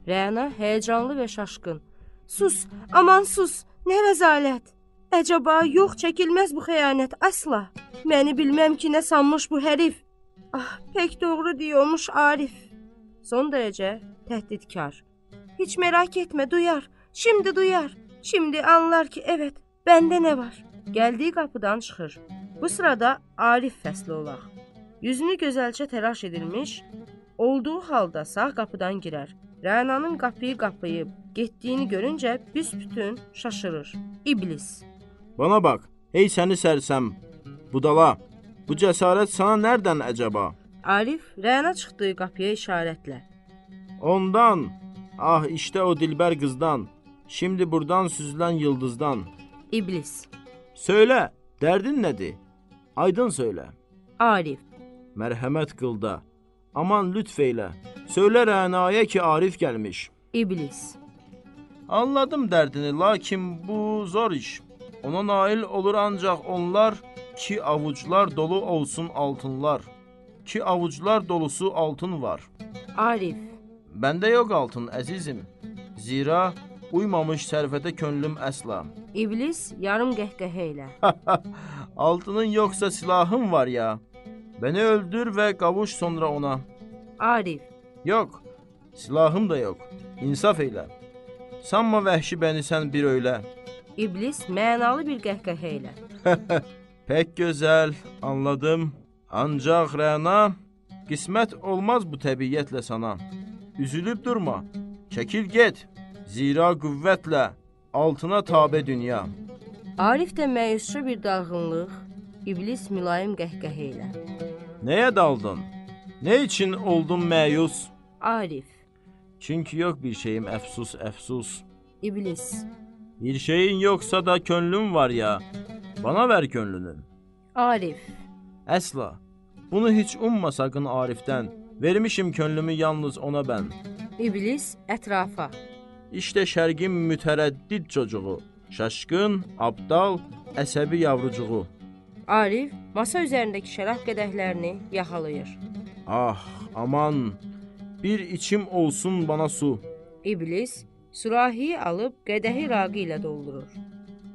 Speaker 3: Rəna həyəcanlı və şaşqın. Sus, aman sus, nə rəzalət. Əcaba yox çəkilməz bu xəyanət əsla. Məni bilməm ki nə sanmış bu hərif. Ah, pek doğru diyormuş Arif. Son dərəcə təhdidkar. Heç merak etmə, duyar. Şimdi duyar. Şimdi anlar ki evet, bəndə nə var. Gəldiyi qapıdan çıxır. Bu sırada Arif fəsli olaq. Yüzünü gözəlcə təraş edilmiş, olduğu halda sağ qapıdan girər. Rənanın qapıyı qapıyıb getdiyini görüncə büsbütün şaşırır. İblis.
Speaker 2: Bana bax, ey səni sərsəm, budala. Bu cəsarət sana nereden əcaba?
Speaker 3: Arif Rəna çıxdığı qapıya işarətlə.
Speaker 2: Ondan, ah işte o dilbər qızdan, şimdi buradan süzülən yıldızdan.
Speaker 3: İblis.
Speaker 2: Söylə, dərdin nədir? Aydın söylə.
Speaker 3: Arif.
Speaker 2: Mərhəmət qıl da, aman lütf eylə. Söylə Rənaya ki Arif gəlmiş.
Speaker 3: İblis.
Speaker 2: Anladım dərdini, lakin bu zor iş. Ona nail olur ancaq onlar ki avuclar dolu olsun altınlar. Ki avuclar dolusu altın var.
Speaker 3: Arif.
Speaker 2: Bəndə yox altın əzizim. Zira uymamış sərvətə könlüm əsla.
Speaker 3: İblis yarım qəhqəhə ilə.
Speaker 2: Altının yoxsa silahım var ya. Beni öldür və qavuş sonra ona.
Speaker 3: Arif.
Speaker 2: Yox, silahım da yox. İnsaf eylə. Sanma vəhşi bəni sən bir öylə.
Speaker 3: İblis mənalı bir qəhqəhə ilə.
Speaker 2: Pek gözəl, anladım. Ancaq Rəna, qismət olmaz bu təbiyyətlə sana. Üzülüb durma, çəkil get. Zira qüvvətlə altına tabe dünya.
Speaker 3: Arif də məyusça bir dalğınlıq, İblis mülayim qəhqəhə ilə.
Speaker 2: Nəyə daldın? Nə üçün oldun məyus?
Speaker 3: Arif.
Speaker 2: Çünki yox bir şeyim əfsus, əfsus.
Speaker 3: İblis.
Speaker 2: Bir şeyin yoxsa da könlüm var ya, bana ver könlünü.
Speaker 3: Arif.
Speaker 2: Əsla, bunu heç umma sakın Arifdən. Vermişim könlümü yalnız ona mən.
Speaker 3: İblis ətrafa.
Speaker 2: İşte şərqin mütərəddid çocuğu, şaşqın, abdal, əsəbi yavrucuğu.
Speaker 3: Arif masa üzərindəki şərab qədəhlərini yaxalayır.
Speaker 2: Ah, aman, bir içim olsun bana su.
Speaker 3: İblis surahiyi alıb qədəhi raqı ilə doldurur.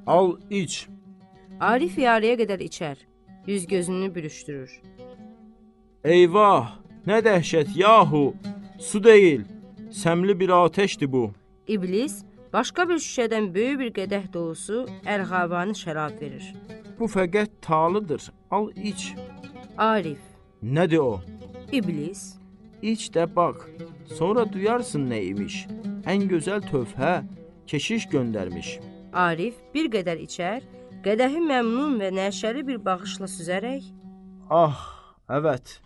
Speaker 2: Al, iç.
Speaker 3: Arif yarıya qədər içər, yüz gözünü bürüşdürür.
Speaker 2: Eyvah, nə dəhşət yahu, su deyil, səmli bir atəşdir bu.
Speaker 3: İblis başqa bir şüşədən böyük bir qədəh dolusu ərğavanı şərab verir.
Speaker 2: Bu fəqət talıdır, al iç.
Speaker 3: Arif.
Speaker 2: Nədir o?
Speaker 3: İblis.
Speaker 2: İç də bax, sonra duyarsın nə imiş. Ən gözəl tövhə keşiş göndərmiş.
Speaker 3: Arif bir qədər içər, qədəhi məmnun və nəşəli bir baxışla süzərək.
Speaker 2: Ah, evet,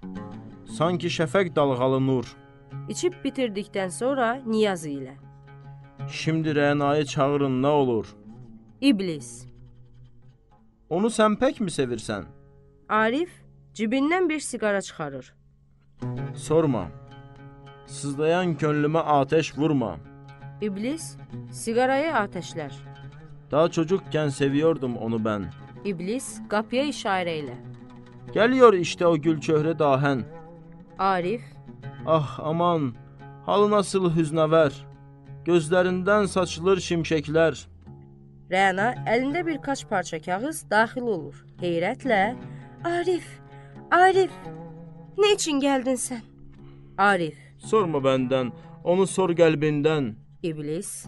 Speaker 2: sanki şəfəq dalğalı nur.
Speaker 3: İçib bitirdikdən sonra niyaz ilə.
Speaker 2: Şimdi Rənayı çağırın, nə olur?
Speaker 3: İblis.
Speaker 2: Onu sən pək mi sevirsən?
Speaker 3: Arif cibindən bir siqara çıxarır.
Speaker 2: Sorma. Sızlayan könlümə atəş vurma.
Speaker 3: İblis sigarayı atəşlər.
Speaker 2: Daha çocukken seviyordum onu mən.
Speaker 3: İblis qapıya işarə ilə.
Speaker 2: Geliyor işte o gülçöhrə dahən.
Speaker 3: Arif.
Speaker 2: Ah aman, halı nasıl hüznəvər. Gözlərindən saçılır şimşəklər.
Speaker 3: Rəna əlində bir kaç parça kağız daxil olur. Heyrətlə, Arif, Arif, nə üçün gəldin sən? Arif.
Speaker 2: Sorma bəndən, onu sor qəlbindən.
Speaker 3: İblis.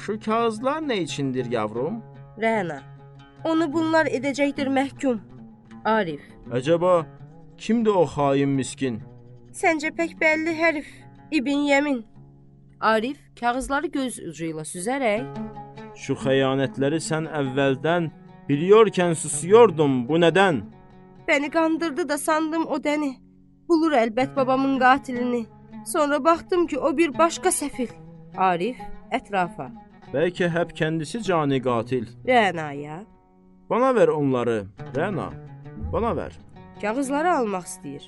Speaker 2: Şu kağızlar nə içindir yavrum?
Speaker 3: Rəna. Onu bunlar edəcəkdir məhkum. Arif.
Speaker 2: Əcəba, kimdir o xain miskin?
Speaker 3: Səncə pək bəlli hərif, İbn Yemin. Arif kağızları göz ucuyla süzərək.
Speaker 2: Şu xəyanətləri sən əvvəldən biliyorkən susuyordun, bu nədən?
Speaker 3: Bəni qandırdı da sandım o dəni. Bulur əlbət babamın qatilini. Sonra baxdım ki, o bir başqa səfil. Arif ətrafa.
Speaker 2: Bəlkə həp kendisi cani qatil.
Speaker 3: Rənaya.
Speaker 2: Bana ver onları, Rəna. Bana ver.
Speaker 3: Kağızları almaq istəyir.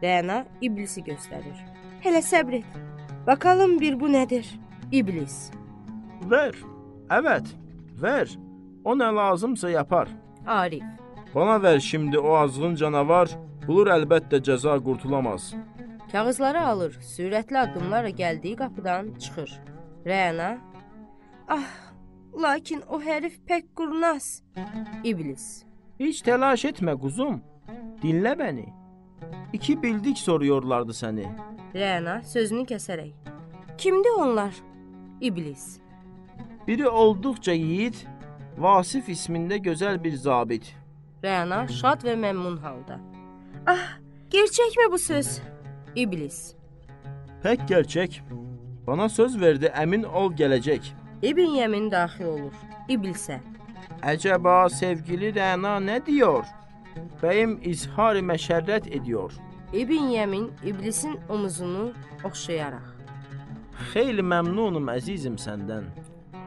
Speaker 3: Rəna iblisi göstərir. Hələ səbr et. Bakalım bir bu nədir? İblis.
Speaker 2: Ver. Evet, ver. O nə lazımsa yapar.
Speaker 3: Arif.
Speaker 2: Bana ver şimdi o azğın canavar, bulur əlbəttə cəza, qurtulamaz.
Speaker 3: Kağızları alır, sürətli addımlarla gəldiyi qapıdan çıxır. Rəna. Ah, lakin o hərif pək qurnaz. İblis.
Speaker 2: Hiç təlaş etmə quzum, dinlə bəni. İki bildik soruyorlardı səni.
Speaker 3: Rəna sözünü kəsərək. Kimdi onlar? İblis.
Speaker 2: Biri olduqca yiğit, Vasif ismində gözəl bir zabit.
Speaker 3: Rəna şad və məmnun halda. Ah, gerçək mi bu söz? İblis.
Speaker 2: Pək gerçək. Bana söz verdi, əmin ol gələcək.
Speaker 3: İbn Yemin daxil olur. İblisə.
Speaker 2: Əcəba sevgili Rəna nə diyor? Bəyim izhar-ı məşərrət ediyor.
Speaker 3: İbn Yemin iblisin omuzunu oxşayaraq.
Speaker 2: Xeyli məmnunum əzizim səndən.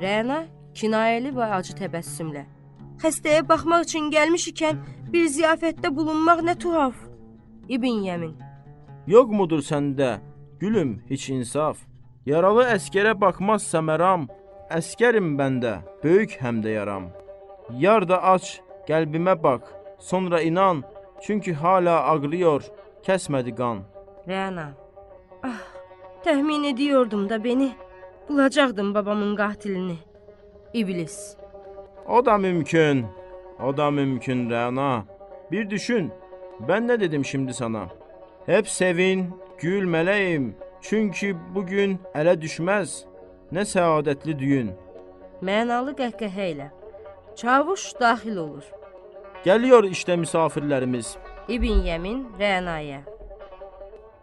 Speaker 3: Rəna kinayəli və acı təbəssümlə. Xəstəyə baxmaq üçün gəlmiş ikən bir ziyafətdə bulunmaq nə tuhaf. İbn Yemin.
Speaker 2: Yox mudur səndə, gülüm, heç insaf? Yaralı əskərə baxmazsa məram, əskərim bəndə, böyük həm də yaram. Yar da aç, qəlbimə bax, sonra inan, çünki hala ağrıyor, kəsmədi qan.
Speaker 3: Rəna. Ah, təxmin ediyordum da beni, bulacaqdım babamın qatilini. İblis.
Speaker 2: O da mümkün, o da mümkün Rəna. Bir düşün, ben ne dedim şimdi sana? Hep sevin, gül mələyim, çünki bugün ələ düşməz, nə səadətli düyün.
Speaker 3: Mənalı qəhqəhə ilə. Çavuş daxil olur.
Speaker 2: Geliyor işte misafirlərimiz.
Speaker 3: İbn Yemin Rənaya.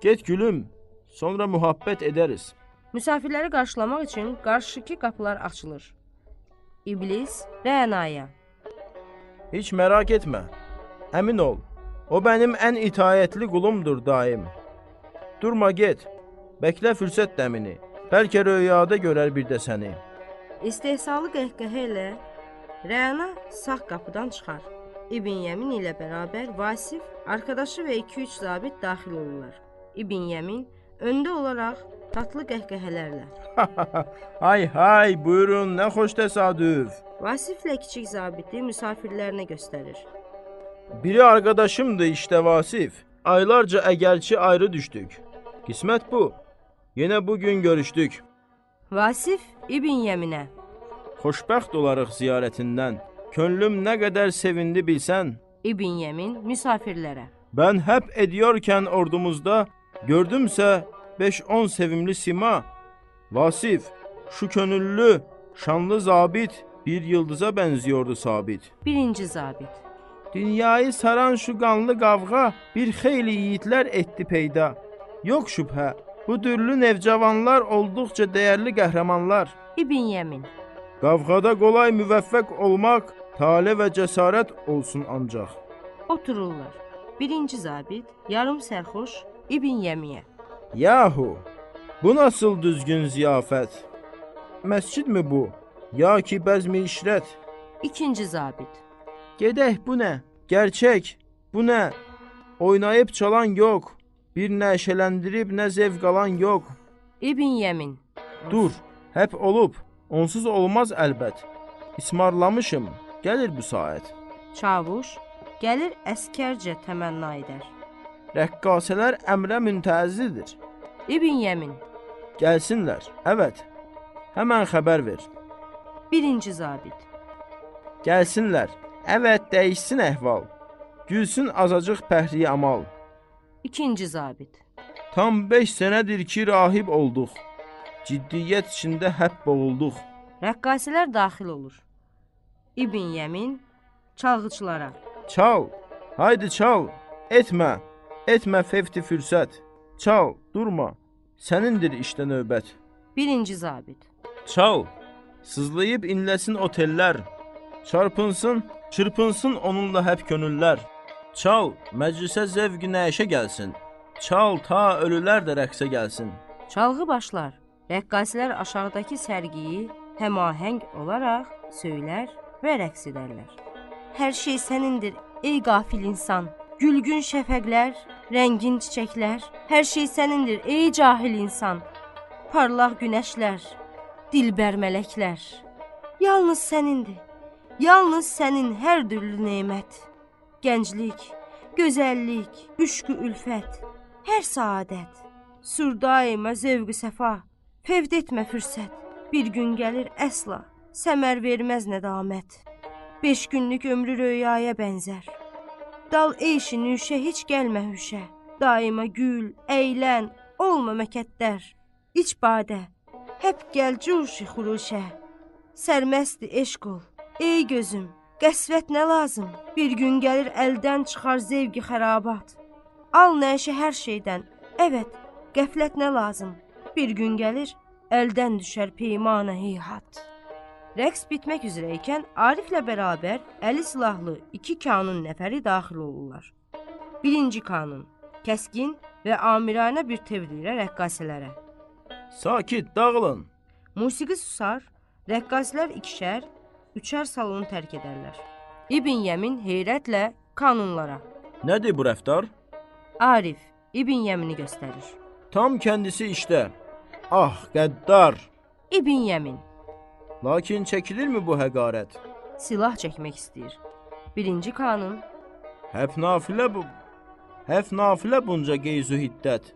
Speaker 2: Get gülüm, sonra muhabbət edəriz.
Speaker 3: Misafirləri qarşılamaq üçün qarşıki qapılar açılır. İblis Rənaya.
Speaker 2: Heç merak etmə, əmin ol, o mənim ən itaətli qulumdur daim. Durma get, bəklə fürsət dəmini, bəlkə röyada görər bir də səni.
Speaker 3: İstehsalı qəhqəhə ilə Rəna sağ qapıdan çıxar. İbn Yemin ilə bərabər Vasif, arkadaşı və 2-3 zabit daxil olurlar. İbn Yemin öndə olaraq tatlı qəhqəhələrlə.
Speaker 2: Hay hay, buyurun, nə xoş təsadüf.
Speaker 3: Vasiflə kiçik zabiti misafirlərinə göstərir.
Speaker 2: Biri arkadaşımdı işte Vasif. Aylarca əgərçi ayrı düşdük. Qismət bu. Yenə bugün görüşdük.
Speaker 3: Vasif İbn Yeminə.
Speaker 2: Xoşbəxt olarıq ziyarətindən. Könlüm nə qədər sevindi bilsən.
Speaker 3: İbn Yemin misafirlərə.
Speaker 2: Ben həp ediyorkən ordumuzda gördümsə 5-10 sevimli sima. Vasif, şu könüllü, şanlı zabit bir yıldıza benziyordu sabit.
Speaker 3: Birinci zabit.
Speaker 2: Dünyayı saran şu qanlı qavğa bir xeyli yiğitlər etdi peyda. Yox şübhə, bu dürlü nevcavanlar olduqca dəyərli qəhrəmanlar.
Speaker 3: İbn Yemin.
Speaker 2: Qavğada qolay müvəffəq olmaq, tale və cəsarət olsun ancaq.
Speaker 3: Otururlar. Birinci zabit, yarım sərxoş İbn Yemiyə.
Speaker 2: Yahu, bu nasıl düzgün ziyafət? Məscid mi bu, ya ki bəzmi işrət?
Speaker 3: İkinci zabit.
Speaker 2: Gedək bu nə? Gerçək, bu nə? Oynayıp çalan yox, bir nəşələndirib nə zevq alan yox.
Speaker 3: İbn Yemin.
Speaker 2: Dur, hep olub, onsuz olmaz əlbət. İsmarlamışım, gəlir bu saat.
Speaker 3: Çavuş, gəlir əskərcə təmənna edər.
Speaker 2: Rəqqasələr əmrə müntəzirdir.
Speaker 3: İbn Yemin.
Speaker 2: Gəlsinlər, evet, həmən xəbər ver.
Speaker 3: Birinci zabit.
Speaker 2: Gəlsinlər, evet, dəyişsin əhval. Gülsün azacıq pəhriyi amal.
Speaker 3: İkinci zabit.
Speaker 2: Tam 5 sənədir ki, rahib olduq. Ciddiyyət içində həp boğulduq.
Speaker 3: Rəqqasələr daxil olur. İbn Yemin çalğıçılara.
Speaker 2: Çal, haydi çal, etmə, etmə fevti fürsət. Çal, durma, sənindir işte növbət.
Speaker 3: Birinci zabit.
Speaker 2: Çal, sızlayıb inləsin otellər. Çarpınsın, çırpınsın onunla həp könüllər. Çal, məclisə zevq-i nəşə gəlsin. Çal ta ölülər də rəqsə gəlsin.
Speaker 3: Çalğı başlar. Rəqqasilər aşağıdakı sərgiyi həmahəng olaraq söylər və rəqs edərlər. Hər şey sənindir, ey qafil insan. Gülgün şəfəqlər, rəngin çiçəklər, hər şey sənindir, ey cahil insan. Parlaq günəşlər, dilbər mələklər. Yalnız sənindir, yalnız sənin hər türlü nemət. Gənclik, gözəllik, üşqü ülfət, hər saadət. Sür daima zövqü səfa, fevd etmə fürsət. Bir gün gəlir əsla, səmər verməz nədamət. 5 günlük ömrü röyaya bənzər. Dal eyşi nüşə heç gəlmə hüşə. Daima gül, əylən, olma məkəddər. İç badə, hep gəl cuşi xuruşə. Sərməsti eşq ol, ey gözüm, qəsvət nə lazım? Bir gün gəlir əldən çıxar zevqi xərabat. Al nəşə hər şeydən, evet, qəflət nə lazım? Bir gün gəlir, əldən düşər peymanə heyhat. Rəqs bitmək üzrə ikən Ariflə bərabər əli silahlı 2 kanun nəfəri daxil olurlar. Birinci kanun, kəskin və amiranə bir tevr ilə rəqqasələrə.
Speaker 2: Sakit, dağılın.
Speaker 3: Musiqi susar, rəqqasələr ikişər, üçər salonu tərk edərlər. İbn Yəmin heyrətlə kanunlara.
Speaker 2: Nədir bu rəftar?
Speaker 3: Arif, İbn Yəmini göstərir.
Speaker 2: Tam kendisi işte. Ah, qəddar.
Speaker 3: İbn Yəmin.
Speaker 2: Lakin çəkilir mi bu həqarət?
Speaker 3: Silah çəkmək istəyir. Birinci kanun.
Speaker 2: Həf nafilə bunca qeyzu hiddət.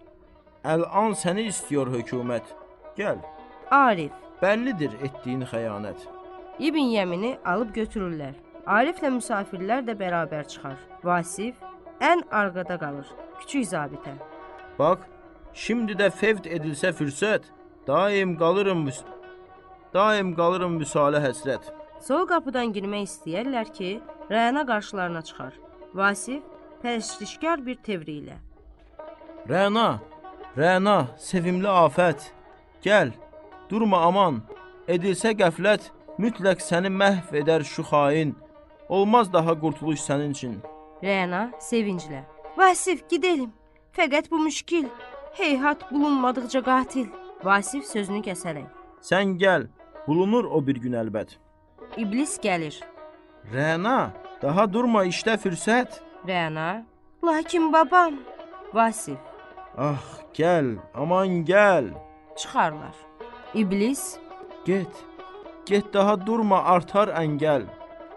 Speaker 2: Əl-an səni istiyor hökumət. Gəl.
Speaker 3: Arif.
Speaker 2: Bəllidir etdiyin xəyanət.
Speaker 3: İbn Yəmini alıb götürürlər. Ariflə müsafirlər də bərabər çıxar. Vasif ən arqada qalır. Küçük zabitə.
Speaker 2: Bax, şimdi də fevd edilsə fürsət, daim qalırım vüsalə həsrət.
Speaker 3: Sol qapıdan girmək istəyərlər ki, Rəna qarşılarına çıxar. Vasif pərəstişkar bir tevri ilə.
Speaker 2: Rəna, Rəna, sevimli afət. Gəl, durma aman, edilsə qəflət, mütləq səni məhv edər şu xain. Olmaz daha qurtuluş sənin üçün.
Speaker 3: Rəna sevinclə. Vasif, gidelim. Fəqət bu müşkil. Heyhat bulunmadıqca qatil. Vasif sözünü kəsərək.
Speaker 2: Sən gəl, bulunur o bir gün əlbət.
Speaker 3: İblis gəlir.
Speaker 2: Rəna, daha durma işdə fürsət.
Speaker 3: Rəna, lakin babam. Vasif.
Speaker 2: Ah, gəl, aman gəl.
Speaker 3: Çıxarlar. İblis.
Speaker 2: Get, get daha durma, artar əngəl.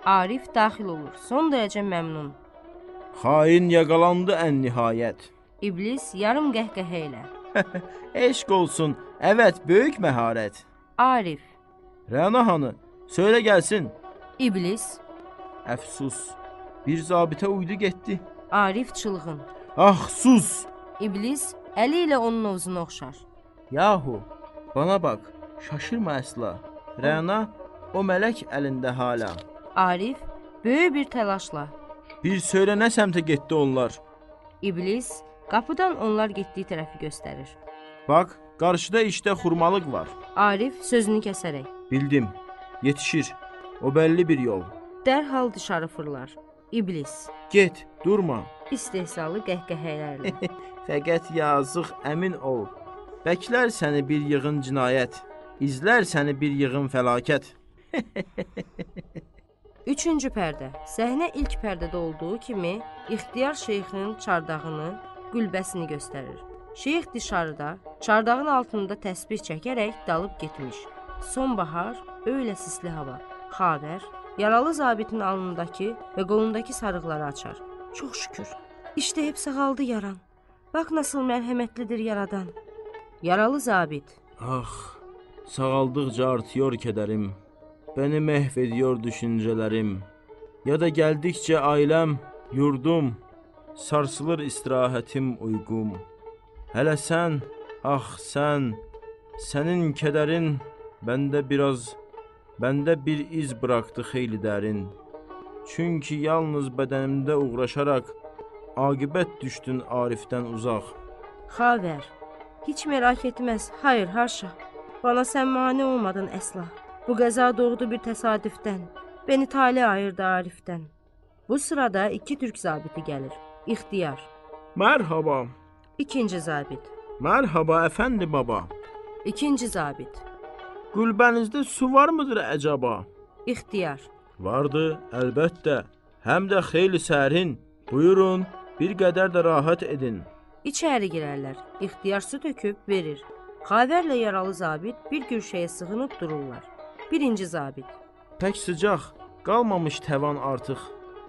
Speaker 3: Arif daxil olur, son dərəcə məmnun.
Speaker 2: Xain yaqalandı ən nihayət.
Speaker 3: İblis yarım qəhqəhə ilə.
Speaker 2: Eşq olsun, evet, böyük məharət.
Speaker 3: Arif.
Speaker 2: Rəna hanı, söylə gəlsin.
Speaker 3: İblis.
Speaker 2: Əfsus, bir zabitə uydu getdi.
Speaker 3: Arif çılğın.
Speaker 2: Ah, sus!
Speaker 3: İblis əli ilə onun ovzunu oxşar.
Speaker 2: Yahu, bana bak, şaşırma əsla. Rəna, o mələk əlində hala.
Speaker 3: Arif, böyük bir təlaşla.
Speaker 2: Bir söylə nə səmtə getdi onlar?
Speaker 3: İblis, qapıdan onlar getdiyi tərəfi göstərir.
Speaker 2: Bax, qarşıda işdə xurmalıq var.
Speaker 3: Arif sözünü kəsərək.
Speaker 2: Bildim, yetişir. O bəlli bir yol.
Speaker 3: Dərhal dışarı fırlar. İblis.
Speaker 2: Get, durma.
Speaker 3: İstehzalı qəhqəhələrlə.
Speaker 2: Fəqət yazıq, əmin ol. Bəklər səni bir yığın cinayət, izlər səni bir yığın fəlakət.
Speaker 3: Üçüncü pərdə. Səhnə ilk pərdədə olduğu kimi İxtiyar şeyxinin çardağını, gülbəsini göstərir. Şeyx dışarıda, çardağın altında təsbih çəkərək dalıb getmiş. Sonbahar, öylə sisli hava. Xavər, yaralı zabitin alnındakı və qolundakı sarıqları açar. Çox şükür, işte hep sağaldı yaran. Bax nasıl mərhəmətlidir yaradan. Yaralı zabit.
Speaker 2: Ah, sağaldıqca artıyor kederim. Beni mehv ediyor düşüncelerim. Ya da geldikçe ailem, yurdum, sarsılır istirahətim, uyğum. Hələ sən, ah sən, sənin kederin bəndə bir iz bıraktı xeyli dərin. Çünki yalnız bədənimdə uğraşaraq aqibət düşdün Arifdən uzaq.
Speaker 3: Xavər, heç merak etməz, hayır haşa, bana sən mane olmadın əsla. Bu qəza doğdu bir təsadüfdən, beni tale ayırdı Arifdən. Bu sırada iki türk zabiti gəlir. İxtiyar.
Speaker 2: Mərhaba,
Speaker 3: İkinci zabit.
Speaker 2: Mərhaba əfəndi baba.
Speaker 3: İkinci zabit.
Speaker 2: Gülbənizdə su var mıdır əcaba?
Speaker 3: İxtiyar.
Speaker 2: Vardı, əlbəttə. Həm də xeyli sərin. Buyurun, bir qədər də rahat edin.
Speaker 3: İçəri girərlər. İxtiyar su töküb verir. Xavərlə yaralı zabit bir güşəyə sığınıb dururlar. Birinci zabit.
Speaker 2: Pək sıcaq, qalmamış təvan artıq.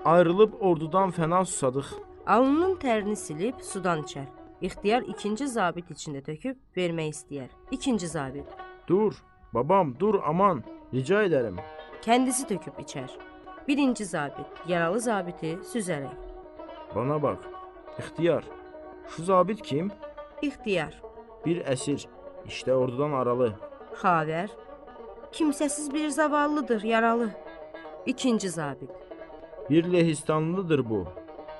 Speaker 2: Ayrılıb ordudan fəna susadıq.
Speaker 3: Alnının tərini silib sudan içər. İxtiyar ikinci zabit içində töküb vermək istəyər. İkinci zabit.
Speaker 2: Dur, babam, dur aman, rica edərəm.
Speaker 3: Kendisi töküb içər. Birinci zabit, yaralı zabiti süzərək.
Speaker 2: Bana bak, İxtiyar, şu zabit kim?
Speaker 3: İxtiyar.
Speaker 2: Bir əsir, işte ordudan aralı.
Speaker 3: Xavər, kimsəsiz bir zavallıdır, yaralı. İkinci zabit.
Speaker 2: Bir Lehistanlıdır bu,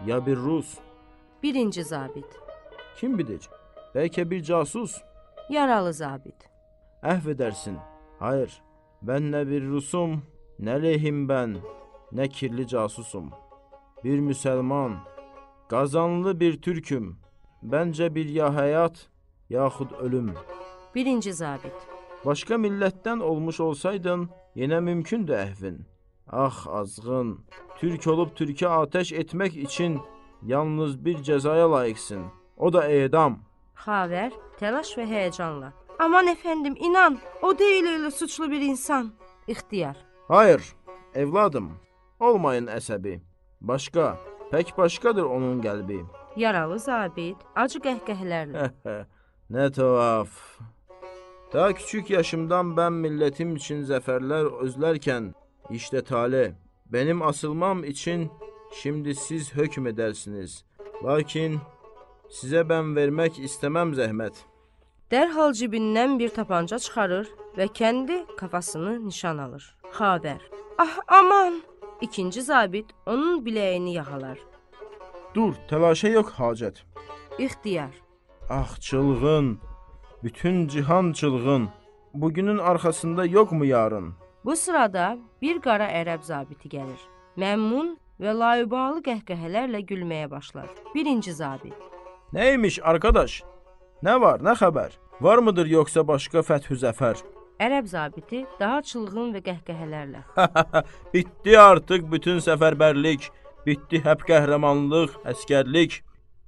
Speaker 2: ya bir Rus.
Speaker 3: Birinci zabit.
Speaker 2: Kim bilir, bəlkə bir casus.
Speaker 3: Yaralı zabit.
Speaker 2: Əhv edərsin, hayır, ben ne bir Rusum, ne lehim ben, ne kirli casusum. Bir Müsəlman, qazanlı bir Türküm. Bəncə bir ya həyat, yaxud ölüm.
Speaker 3: Birinci zabit.
Speaker 2: Başqa millətdən olmuş olsaydın, yenə mümkündür əhvin. Ah azğın, Türk olub Türkə atəş etmək üçün yalnız bir cəzaya layiqsin. O da edam.
Speaker 3: Xavər, təlaş və həyəcanla. Aman əfəndim, inan, o deyil elə suçlu bir insan. İxtiyar.
Speaker 2: Hayır, evladım, olmayın əsəbi. Başqa, pək başqadır onun qəlbi.
Speaker 3: Yaralı zabit acı qəhqəhlərlə.
Speaker 2: Nə tuhaf. Daha küçük yaşımdan mən millətim üçün zəfərlər özlərkən, işte tale, benim asılmam için şimdi siz hökm edərsiniz. Lakin sizə mən vermək istəməm zəhmət.
Speaker 3: Dərhal cibindən bir tapanca çıxarır və kendi kafasını nişan alır. Xavər. Ah, aman! İkinci zabit onun biləyini yaxalar.
Speaker 2: Dur, təlaşa yox hacət.
Speaker 3: İxtiyar.
Speaker 2: Ah çılğın, bütün cihan çılğın. Bugünün arxasında yox mu yarın?
Speaker 3: Bu sırada bir qara ərəb zabiti gəlir. Məmnun və layubalı qəhqəhələrlə gülməyə başlar. Birinci zabit.
Speaker 2: Neymiş arkadaş? Nə var, nə xəbər? Var mıdır yoxsa başqa fəthü zəfər?
Speaker 3: Ərəb zabiti daha çılğın və qəhqəhələrlə.
Speaker 2: Bitdi artıq bütün səfərbərlik, bitdi həp qəhrəmanlıq, əskərlik.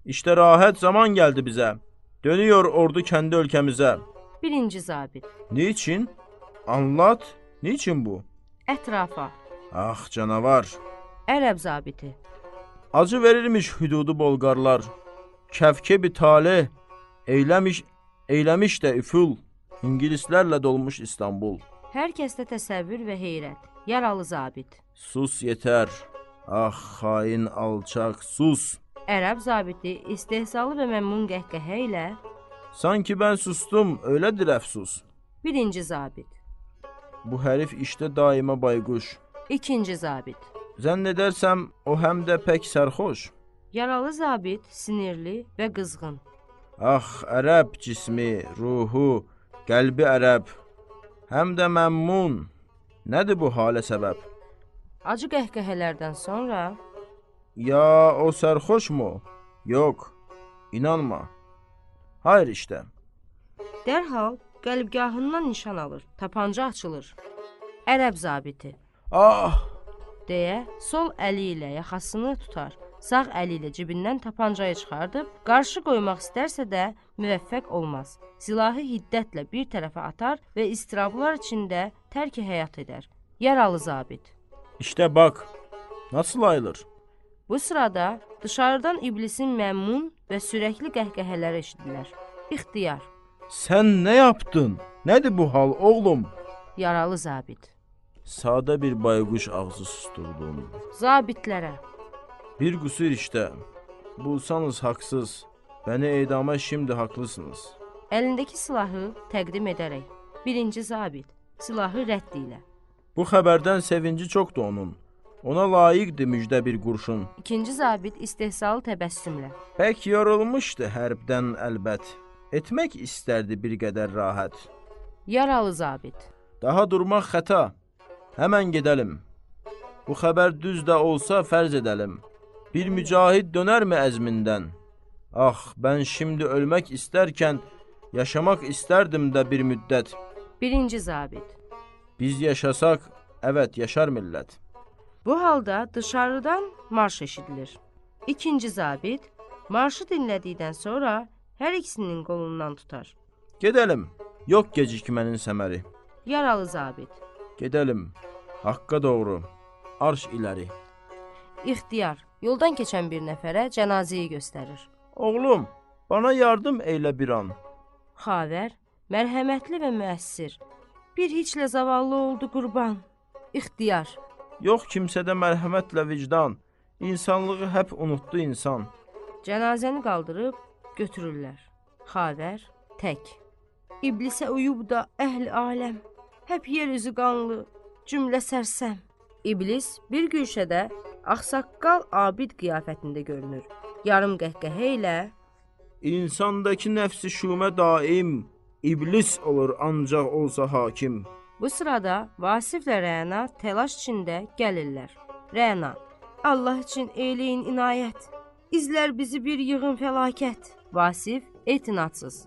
Speaker 2: İşte rahat zaman gəldi bizə. Dönüyor ordu kendi ölkəmizə.
Speaker 3: Birinci zabit.
Speaker 2: Niçin? Anlat, niçin bu?
Speaker 3: Ətrafa.
Speaker 2: Ah canavar.
Speaker 3: Ərəb zabiti.
Speaker 2: Acı verirmiş hüdudu Bolqarlar. Kəvkebi tale eyləmiş də üful. İngilislərlə dolmuş İstanbul.
Speaker 3: Hər kəsdə təsəvvür və heyrət. Yaralı zabit.
Speaker 2: Sus yetər. Ah xain alçaq, sus.
Speaker 3: Ərəb zabiti istehzalı və məmnun qəhqəhə ilə
Speaker 2: sanki mən sustum, öylədir əfsus.
Speaker 3: Birinci zabit.
Speaker 2: Bu hərif işte daima bayquş.
Speaker 3: İkinci zabit.
Speaker 2: Zənn edərsəm o həm də pək sərxoş.
Speaker 3: Yaralı zabit sinirli və qızğın.
Speaker 2: Ah ərəb cismi, ruhu, qəlbi ərəb, həm də məmnun. Nədir bu halə səbəb?
Speaker 3: Acı qəhqəhələrdən sonra
Speaker 2: ya o sərxoşmu? Yox, inanma. Hayır işte.
Speaker 3: Dərhal qəlbgahından nişan alır, tapanca açılır. Ərəb zabiti.
Speaker 2: Ah!
Speaker 3: Deyə sol əli ilə yaxasını tutar, sağ əli ilə cibindən tapancayı çıxardıb, qarşı qoymaq istərsə də müvəffəq olmaz. Silahı hiddətlə bir tərəfə atar və istirablar içində tərk-i həyat edər. Yaralı zabit.
Speaker 2: İşte bak, nasıl ayılır?
Speaker 3: Bu sırada dışarıdan iblisin məmnun və sürəkli qəhqəhələri eşidilər. İxtiyar.
Speaker 2: Sən nə yaptın? Nədir bu hal, oğlum?
Speaker 3: Yaralı zabit.
Speaker 2: Sadə bir bayquş ağzı susturdum.
Speaker 3: Zabitlərə.
Speaker 2: Bir qüsur işte. Bulsanız haqsız, bəni edama şimdi haqlısınız.
Speaker 3: Əlindəki silahı təqdim edərək. Birinci zabit silahı rədd ilə.
Speaker 2: Bu xəbərdən sevinci çoxdur onun. Ona layiqdir müjdə bir qurşun.
Speaker 3: İkinci zabit istehzalı təbəssümlə.
Speaker 2: Pək yorulmuşdu hərbdən əlbət. Etmək istərdi bir qədər rahat.
Speaker 3: Yaralı zabit.
Speaker 2: Daha durmaq xəta. Həmən gedəlim. Bu xəbər düz də olsa fərz edəlim. Bir mücahid dönərmi əzmindən? Ax, mən şimdi ölmək istərkən, yaşamaq istərdim də bir müddət.
Speaker 3: Birinci zabit.
Speaker 2: Biz yaşasaq, evet, yaşar millət.
Speaker 3: Bu halda dışarıdan marş eşidilir. İkinci zabit, marşı dinlədikdən sonra hər ikisinin qolundan tutar.
Speaker 2: Gedəlim, yox gecikmənin səməri.
Speaker 3: Yaralı zabit.
Speaker 2: Gedəlim, haqqa doğru, arş iləri.
Speaker 3: İxtiyar, yoldan keçən bir nəfərə cənazəyi göstərir.
Speaker 2: Oğlum, bana yardım eylə bir an.
Speaker 3: Xavər, mərhəmətli və müəssir. Bir hiçlə zavallı oldu qurban. İxtiyar.
Speaker 2: Yox kimsədə mərhəmətlə vicdan. İnsanlığı həp unutdu insan.
Speaker 3: Cənazəni qaldırıb götürürlər. Xavər tək. İblisə uyub da əhli aləm. Həp yer üzü qanlı, cümlə sərsəm. İblis bir güşədə ağsaqqal abid qiyafətində görünür. Yarım qəhqəhə ilə
Speaker 2: İnsandakı nəfsi şumə daim, iblis olur ancaq olsa hakim.
Speaker 3: Bu sırada Vasiflə Rəna təlaş içində gəlirlər. Rəna, Allah üçün eyləyin inayət, İzlər bizi bir yığın fəlakət. Vasif etinadsız.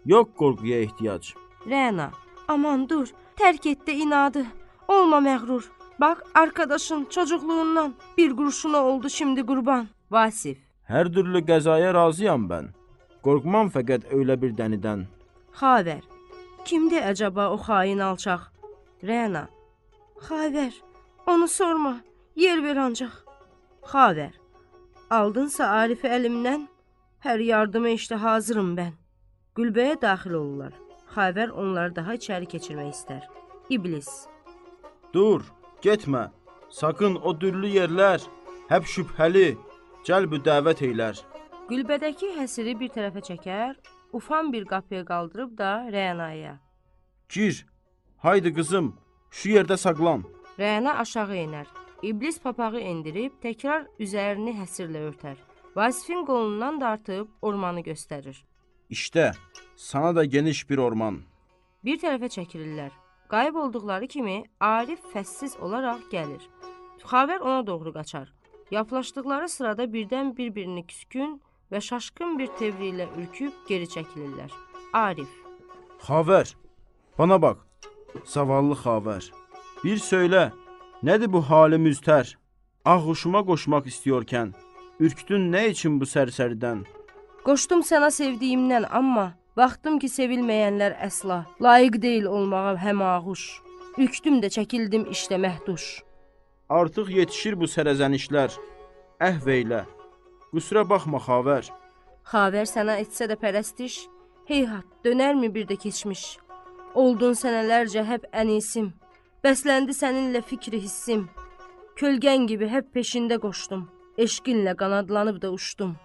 Speaker 2: Yox qorxuya ehtiyac.
Speaker 3: Rəna, aman dur, tərk et də inadı, olma məğrur. Bax, arkadaşın çocukluğundan bir qurşuna oldu şimdi qurban. Vasif.
Speaker 2: Hər türlü qəzaya razıyam mən. Qorxmam fəqət öylə bir dənidən.
Speaker 3: Xavər. Kimdi əcaba o xain alçaq? Rəna. Xavər, onu sorma, yer ver ancaq. Xavər. Aldınsa Arifi əlimdən, hər yardıma işte hazırım mən. Gülbəyə daxil olurlar. Xavər onları daha içəri keçirmək istər. İblis.
Speaker 2: Dur, getmə. Sakın o dürlü yerlər, həp şübhəli, cəlbü dəvət eylər.
Speaker 3: Gülbədəki həsiri bir tərəfə çəkər, ufan bir qapıya qaldırıb da Rənaya.
Speaker 2: Gir, haydi qızım, şu yerdə saqlan.
Speaker 3: Rəna aşağı enər. İblis papağı endirib, təkrar üzərini həsirlə örtər. Vasifin qolundan dartıb ormanı göstərir.
Speaker 2: İşte, sana da geniş bir orman.
Speaker 3: Bir tərəfə çəkilirlər. Qayıb olduqları kimi Arif fəssiz olaraq gəlir. Xavər ona doğru qaçar. Yaplaşdıqları sırada birdən bir-birini küskün və şaşkın bir tevri ilə ürküb geri çəkilirlər. Arif.
Speaker 2: Xavər, bana bax, zavallı Xavər. Bir söylə, nədir bu hali müztər? Ağuşuma qoşmaq istiyorkən, ürkdün nə üçün bu sərsəridən?
Speaker 3: Qoşdum sənə sevdiyimdən, amma baxdım ki, sevilməyənlər əsla layiq deyil olmağa həm ağuş. Ürkdüm də çəkildim işte məhduş.
Speaker 2: Artıq yetişir bu sərəzənişlər, əhv eylə, qüsura baxma Xavər.
Speaker 3: Xavər sənə etsə də pərəstiş, heyhat, dönərmi bir də keçmiş? Oldun sənələrcə həp ənisim, bəsləndi səninlə fikri hissim. Kölgən gibi hep peşində qoşdum, eşqinlə qanadlanıb da uçdum.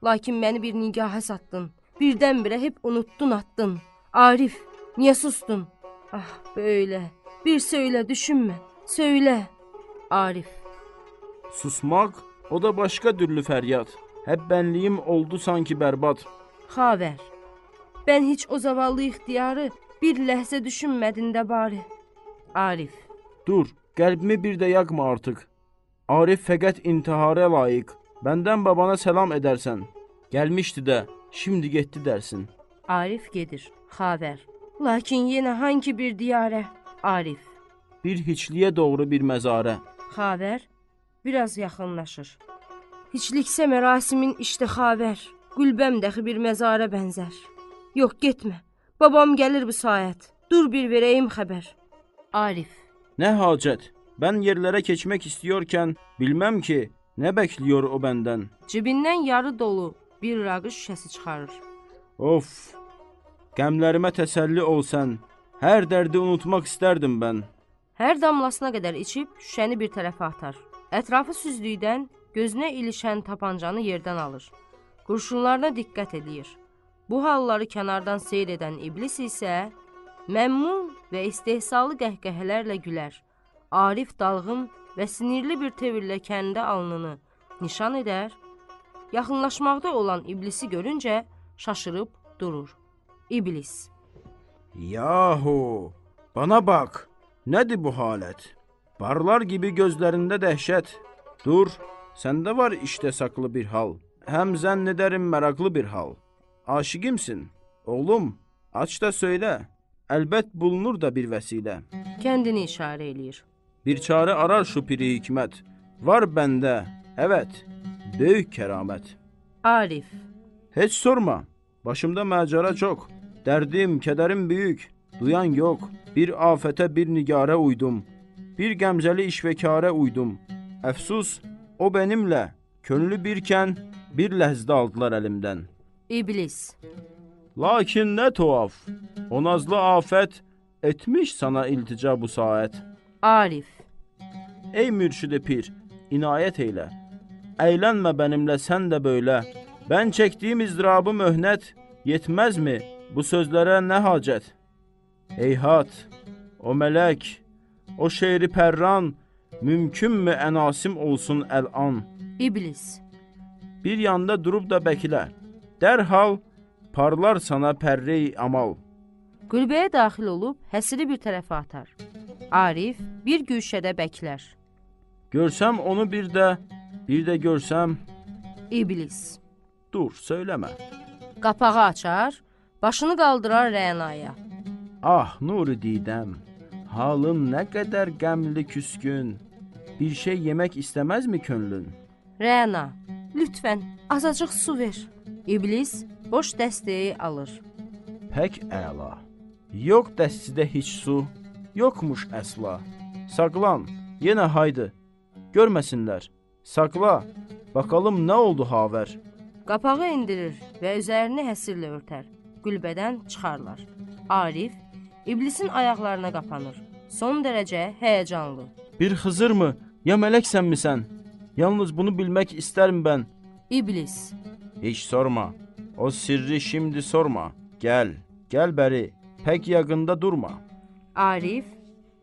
Speaker 3: Lakin məni bir nigahə satdın, birdən-birə hep unuttun attın. Arif, niyə sustun? Ah, böyle, bir söylə, düşünmə, söylə. Arif.
Speaker 2: Susmaq, o da başqa türlü fəryad. Hep bənliyim oldu sanki bərbad.
Speaker 3: Xavər, ben hiç o zavallı ixtiyarı bir ləhzə düşünmədin də bari. Arif.
Speaker 2: Dur, qəlbimi bir də yaqma artıq. Arif fəqət intihara layiq. Bəndən babana səlam edərsən. Gəlmişdi də, şimdi getdi dərsin.
Speaker 3: Arif gedir. Xavər. Lakin yenə hangi bir diyarə? Arif.
Speaker 2: Bir hiçliyə doğru bir məzarə.
Speaker 3: Xavər biraz yaxınlaşır. Hiçliksə mərasimin işte xavər. Gülbəm dəxi bir məzarə bənzər. Yox, getmə. Babam gəlir bu saat. Dur bir verəyim xəbər. Arif.
Speaker 2: Nə hacət? Mən yerlərə keçmək istiyorkən bilməm ki, nə bəkliyor o bəndən?
Speaker 3: Cibindən yarı dolu bir raqı şüşəsi çıxarır.
Speaker 2: Of! Qəmlərimə təsəlli ol sən. Hər dərdi unutmaq istərdim mən.
Speaker 3: Hər damlasına qədər içib şüşəni bir tərəfə atar. Ətrafı süzdükdən gözünə ilişən tapancanı yerdən alır. Qurşunlarına diqqət edir. Bu halları kənardan seyr edən iblis isə məmnun və istehzalı qəhqəhələrlə gülər. Arif dalğın və sinirli bir təvirlə kəndi alnını nişan edər. Yaxınlaşmaqda olan iblisi görüncə şaşırıb durur. İblis.
Speaker 2: Yahu, bana bak, nədir bu halət? Barlar gibi gözlərində dəhşət. Dur, səndə var işte saklı bir hal. Həm zənn edərim məraqlı bir hal. Aşiqimsin, oğlum, aç da söylə. Əlbət bulunur da bir vəsilə.
Speaker 3: Kəndini işarə eləyir.
Speaker 2: Bir çarə arar şu piri hikmət. Var bəndə, evet, böyük kəramət.
Speaker 3: Arif.
Speaker 2: Heç sorma, başımda macəra çox. Dərdim, kədərim böyük, duyan yox. Bir afətə, bir nigarə uydum. Bir qəmzəli işvəkarə uydum. Əfsus, o benimlə, könlü birkən, bir ləhzdə aldılar əlimdən.
Speaker 3: İblis.
Speaker 2: Lakin nə tuhaf, o nazlı afət etmiş sana iltica bu saət.
Speaker 3: Arif.
Speaker 2: Ey mürşid-i pir, inayət eylə. Əylənmə benimlə sən də böylə. Mən çəkdiyim izdırabı möhnət yetməzmi bu sözlərə nə hacət? Heyhat, o mələk, o şeiri pərran, mümkünmü ənasim olsun əl-an?
Speaker 3: İblis.
Speaker 2: Bir yanda durub da bəkilə, dərhal parlar sana pərre-i amal.
Speaker 3: Qülbəyə daxil olub həsiri bir tərəfə atar. Arif bir güşədə bəklər.
Speaker 2: Görsəm onu bir də görsəm.
Speaker 3: İblis.
Speaker 2: Dur, söyləmə.
Speaker 3: Qapağı açar, başını qaldırar Rənaya.
Speaker 2: Ah, nuri didəm, halın nə qədər qəmli küskün. Bir şey yemək istəməzmi könlün?
Speaker 3: Rəna, lütfən, azacıq su ver. İblis boş dəstəyi alır.
Speaker 2: Pək əla. Yox dəstidə heç su, yoxmuş əsla. Saqlan, yenə haydı. Görməsinlər. Saqla, bakalım nə oldu havər.
Speaker 3: Qapağı indirir və üzərini həsirlə örtər. Gülbədən çıxarlar. Arif, İblisin ayaqlarına qapanır. Son dərəcə həyəcanlı.
Speaker 2: Bir Xızır mı, ya mələksən misən? Yalnız bunu bilmək istərim mən.
Speaker 3: İblis.
Speaker 2: Heç sorma. O sirri şimdi sorma. Gəl, gəl bəri, pək yaxında durma.
Speaker 3: Arif,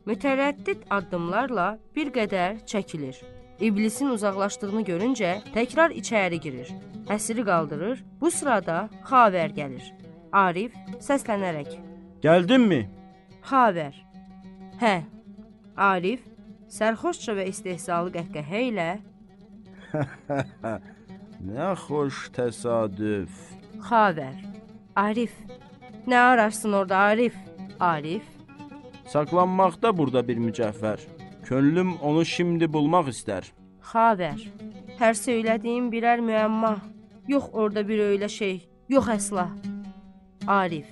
Speaker 3: mütərəddid addımlarla bir qədər çəkilir. İblisin uzaqlaşdığını görüncə təkrar içəri girir. Həsiri qaldırır, bu sırada Xavər gəlir. Arif səslənərək.
Speaker 2: Gəldinmi?
Speaker 3: Xavər. Hə. Arif, sərxoşca və istehzalı qəhqəhə ilə.
Speaker 2: Nə xoş təsadüf.
Speaker 3: Xavər. Arif, nə ararsın orada Arif? Arif.
Speaker 2: Saklanmaqda burada bir mücəvhər. Könlüm onu şimdi bulmaq istər.
Speaker 3: Xavər. Hər söylədiyim birər müəmma. Yox orada bir öylə şey, yox əsla. Arif.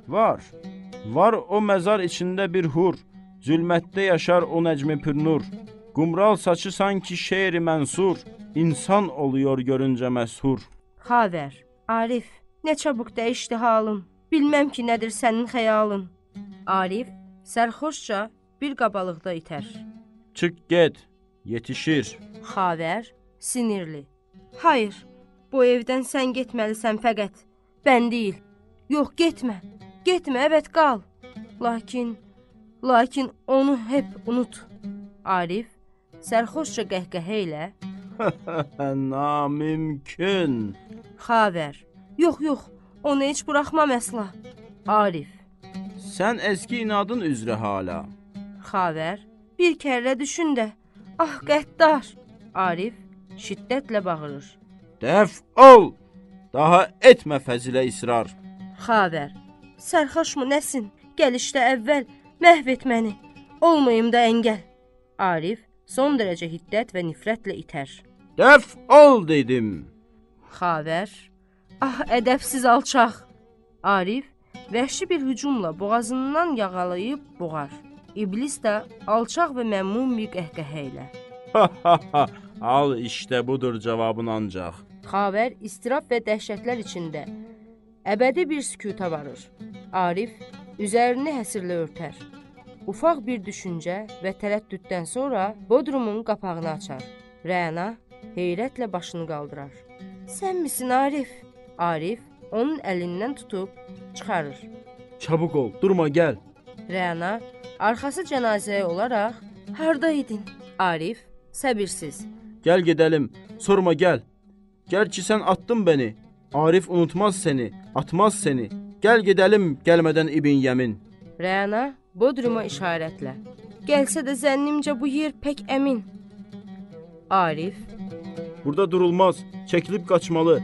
Speaker 2: Var. Var o məzar içində bir hur. Zülmətdə yaşar o nəcmi pürnur. Qumral saçı sanki şeir-i mənsur. İnsan oluyor görüncə məshur.
Speaker 3: Xavər. Arif, nə çabuk dəyişdi halın. Bilməm ki, nədir sənin xəyalın. Arif, sərxoşca bir qabalıqda itər.
Speaker 2: Çıx get, yetişir.
Speaker 3: Xavər, sinirli. Hayır, bu evdən sən getməlisən fəqət. Mən deyil. Yox, getmə. Getmə, əvət qal. Lakin, lakin onu hep unut. Arif, sərxoşca qəhqəhə ilə.
Speaker 2: Namümkün.
Speaker 3: Xavər. Yox, yox, onu heç buraxmam əsla. Arif.
Speaker 2: Sən eski inadın üzrə hala.
Speaker 3: Xavər. Bir kərrə düşün də. Ah, qəddar. Arif şiddətlə bağırır.
Speaker 2: Dəf ol! Daha etmə fəzilə israr.
Speaker 3: Xavər. Sərxoş mu nəsin? Gəl işdə əvvəl, məhv et məni. Olmayım da əngəl. Arif son dərəcə hiddət və nifrətlə itər.
Speaker 2: Dəf ol dedim.
Speaker 3: Xavər. Ah, ədəbsiz alçaq. Arif vəhşi bir hücumla boğazından yağalayıb boğar. İblis də alçaq və məmnun bir qəhqəhə ilə.
Speaker 2: Al işte budur cavabın ancaq.
Speaker 3: Xavər istirab və dəhşətlər içində əbədi bir sükuta varır. Arif üzərini həsirlə örtər. Ufaq bir düşüncə və tərəddüddən sonra bodrumun qapağını açar. Rəna heyrətlə başını qaldırar. Sən misin Arif? Arif onun əlindən tutub çıxarır.
Speaker 2: Çabuk ol, durma gəl.
Speaker 3: Rəna arxası cənazəyə olaraq harda idin? Arif səbirsiz.
Speaker 2: Gəl gedəlim, sorma gəl. Gəl ki sən attın beni. Arif unutmaz seni, atmaz seni. Gəl gedəlim, gəlmədən İbn Yəmin.
Speaker 3: Rəna bodruma işarətlə. Gəlsə də zənnimcə bu yer pək əmin. Arif
Speaker 2: Burada durulmaz, çəkilib qaçmalı.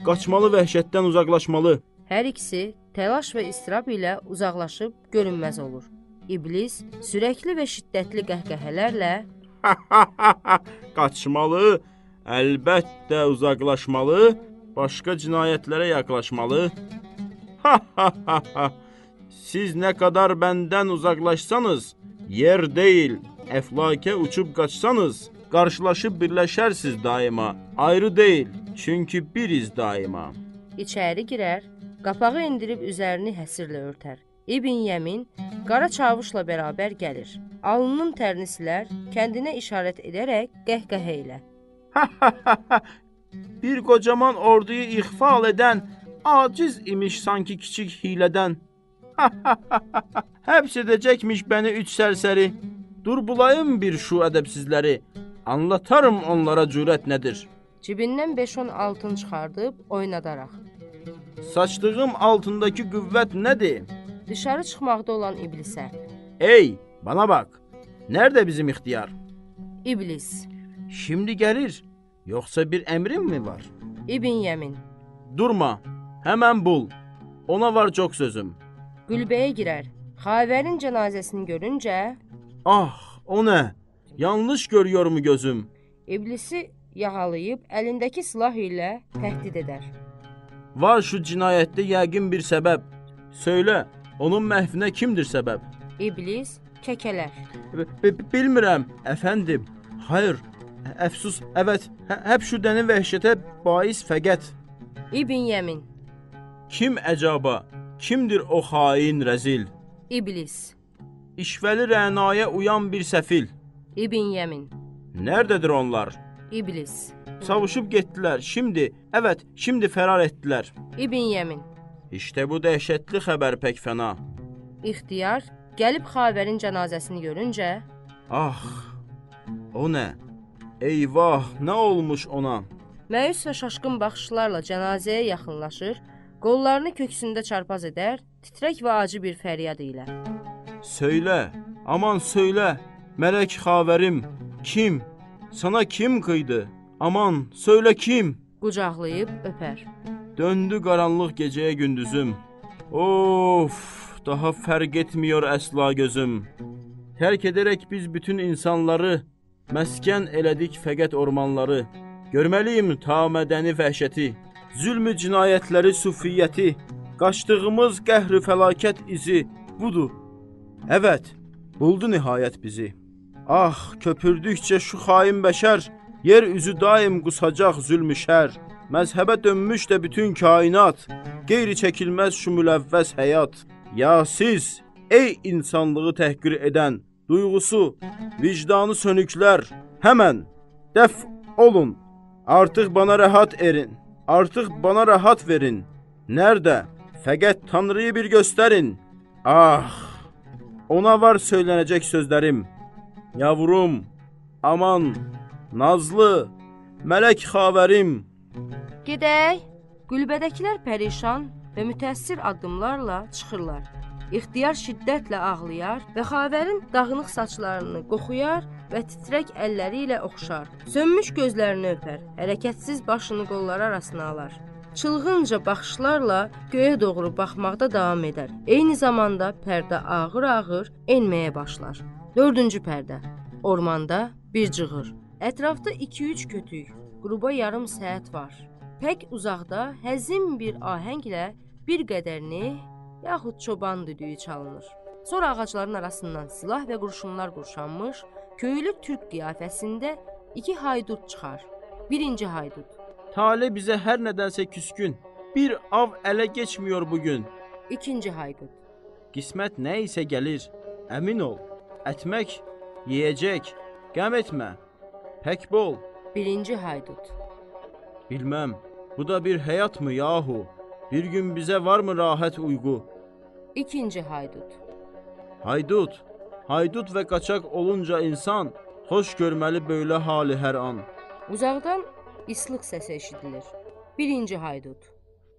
Speaker 2: Qaçmalı, vəhşətdən uzaqlaşmalı.
Speaker 3: Hər ikisi təlaş və istirab ilə uzaqlaşıb görünməz olur. İblis sürəkli və şiddətli qəhqəhələrlə
Speaker 2: qaçmalı, əlbəttə uzaqlaşmalı, başqa cinayətlərə yaxlaşmalı. Siz nə qədər bəndən uzaqlaşsanız, yer deyil, əflakə uçub qaçsanız, qarşılaşıb birləşərsiz daima, ayrı deyil, çünki biriz daima.
Speaker 3: İçəri girər, qapağı indirib üzərini həsirlə örtər. İbn Yəmin qara çavuşla bərabər gəlir. Alnının tərini silər, kəndinə işarət edərək qəhqəhə ilə.
Speaker 2: Bir qocaman orduyu ixfal edən, aciz imiş sanki kiçik hilədən. Həbs edəcəkmiş bəni üç sərsəri. Dur bulayım bir şu ədəbsizləri. Anlatarım onlara cürət nədir.
Speaker 3: Cibindən 5-10 altın çıxardıb oynadaraq.
Speaker 2: Saçdığım altındakı qüvvət nədir?
Speaker 3: Dışarı çıxmaqda olan iblisə.
Speaker 2: Ey, bana bak. Nerede bizim ixtiyar?
Speaker 3: İblis.
Speaker 2: Şimdi gəlir. Yoxsa bir əmrin mi var?
Speaker 3: İbn Yəmin.
Speaker 2: Durma, həmən bul. Ona var çox sözüm.
Speaker 3: Gülbəyə girər. Xavərin cənazəsini görüncə...
Speaker 2: Ah, o nə? Yanlış görüyor mu gözüm?
Speaker 3: İblisi yaxalayıb əlindəki silah ilə təhdid edər.
Speaker 2: Var şu cinayətdə yəqin bir səbəb. Söylə, onun məhvinə kimdir səbəb?
Speaker 3: İblis kəkələr.
Speaker 2: Bilmirəm, əfəndim. Hayır, əfsus, əvət, həp şu dəni vəhşətə bais fəqət.
Speaker 3: İbn Yəmin.
Speaker 2: Kim əcaba? Kimdir o xain rəzil?
Speaker 3: İblis.
Speaker 2: İşvəli rənaya uyan bir səfil.
Speaker 3: İbn Yəmin.
Speaker 2: Nərdədir onlar?
Speaker 3: İblis.
Speaker 2: Savuşub getdilər, şimdi, əvət, şimdi fərar etdilər.
Speaker 3: İbn Yəmin.
Speaker 2: İşte bu dəhşətli xəbər pək fəna.
Speaker 3: İxtiyar gəlib Xavərin cənazəsini görüncə...
Speaker 2: Ah, o nə? Eyvah, nə olmuş ona?
Speaker 3: Məyus və şaşqın baxışlarla cənazəyə yaxınlaşır, qollarını köksündə çarpaz edər, titrək və acı bir fəryad ilə.
Speaker 2: Söylə, aman söylə, mələk Xavərim, kim? Sana kim qıydı? Aman, söylə kim?
Speaker 3: Qucaqlayıb öpər.
Speaker 2: Döndü qaranlıq gecəyə gündüzüm. Of, daha fərq etmiyor əsla gözüm. Tərk edərək biz bütün insanları, məskən elədik fəqət ormanları. Görməliyim ta mədəni vəhşəti, zülmü cinayətləri sufiyyəti, qaçdığımız qəhr-ü fəlakət izi budur. Evet, buldu nihayət bizi. Ah, köpürdükcə şu xain bəşər, yer üzü daim qusacaq zülmü şər. Məzhəbə dönmüş də bütün kainat, qeyri çəkilməz şu mülləvvəs həyat. Ya siz, ey insanlığı təhqir edən, duyğusu, vicdanı sönüklər, həmən dəf olun, artıq bana rahat erin, artıq bana rahat verin. Nerede? Fəqət Tanrıyı bir göstərin. Ah, ona var söylənəcək sözlərim. Yavrum, aman, nazlı, mələk Xavərim.
Speaker 3: Gedək. Gülbədəkilər pərişan və mütəəssir addımlarla çıxırlar. İxtiyar şiddətlə ağlayar və Xavərin dağınıq saçlarını qoxuyar və titrək əlləri ilə oxşar. Sönmüş gözlərini öpər, hərəkətsiz başını qolları arasına alar. Çılğınca baxışlarla göyə doğru baxmaqda davam edər. Eyni zamanda pərdə ağır-ağır enməyə başlar. Dördüncü pərdə. Ormanda bir cığır. Ətrafda 2-3 kötük, qruba yarım səhət var. Pək uzaqda həzin bir ahənglə bir qədərini yaxud çoban düdüyü çalınır. Sonra ağacların arasından silah və qurşunlar qurşanmış, köylü türk qiyafəsində iki haydut çıxar. Birinci haydut.
Speaker 2: Tale bizə hər nədənsə küskün, bir av ələ geçmiyor bugün.
Speaker 3: İkinci haydut.
Speaker 2: Qismət nə isə gəlir, əmin ol, ətmək, yeyəcək, qəm etmə, pək bol.
Speaker 3: Birinci haydut.
Speaker 2: Bilməm, bu da bir həyat mı yahu? Bir gün bizə var mı rahat uyğu?
Speaker 3: İkinci haydut.
Speaker 2: Haydut, haydut və qaçaq olunca insan, xoş görməli belə hali hər an.
Speaker 3: Uzaqdan islıq səsi eşidilir. Birinci haydut.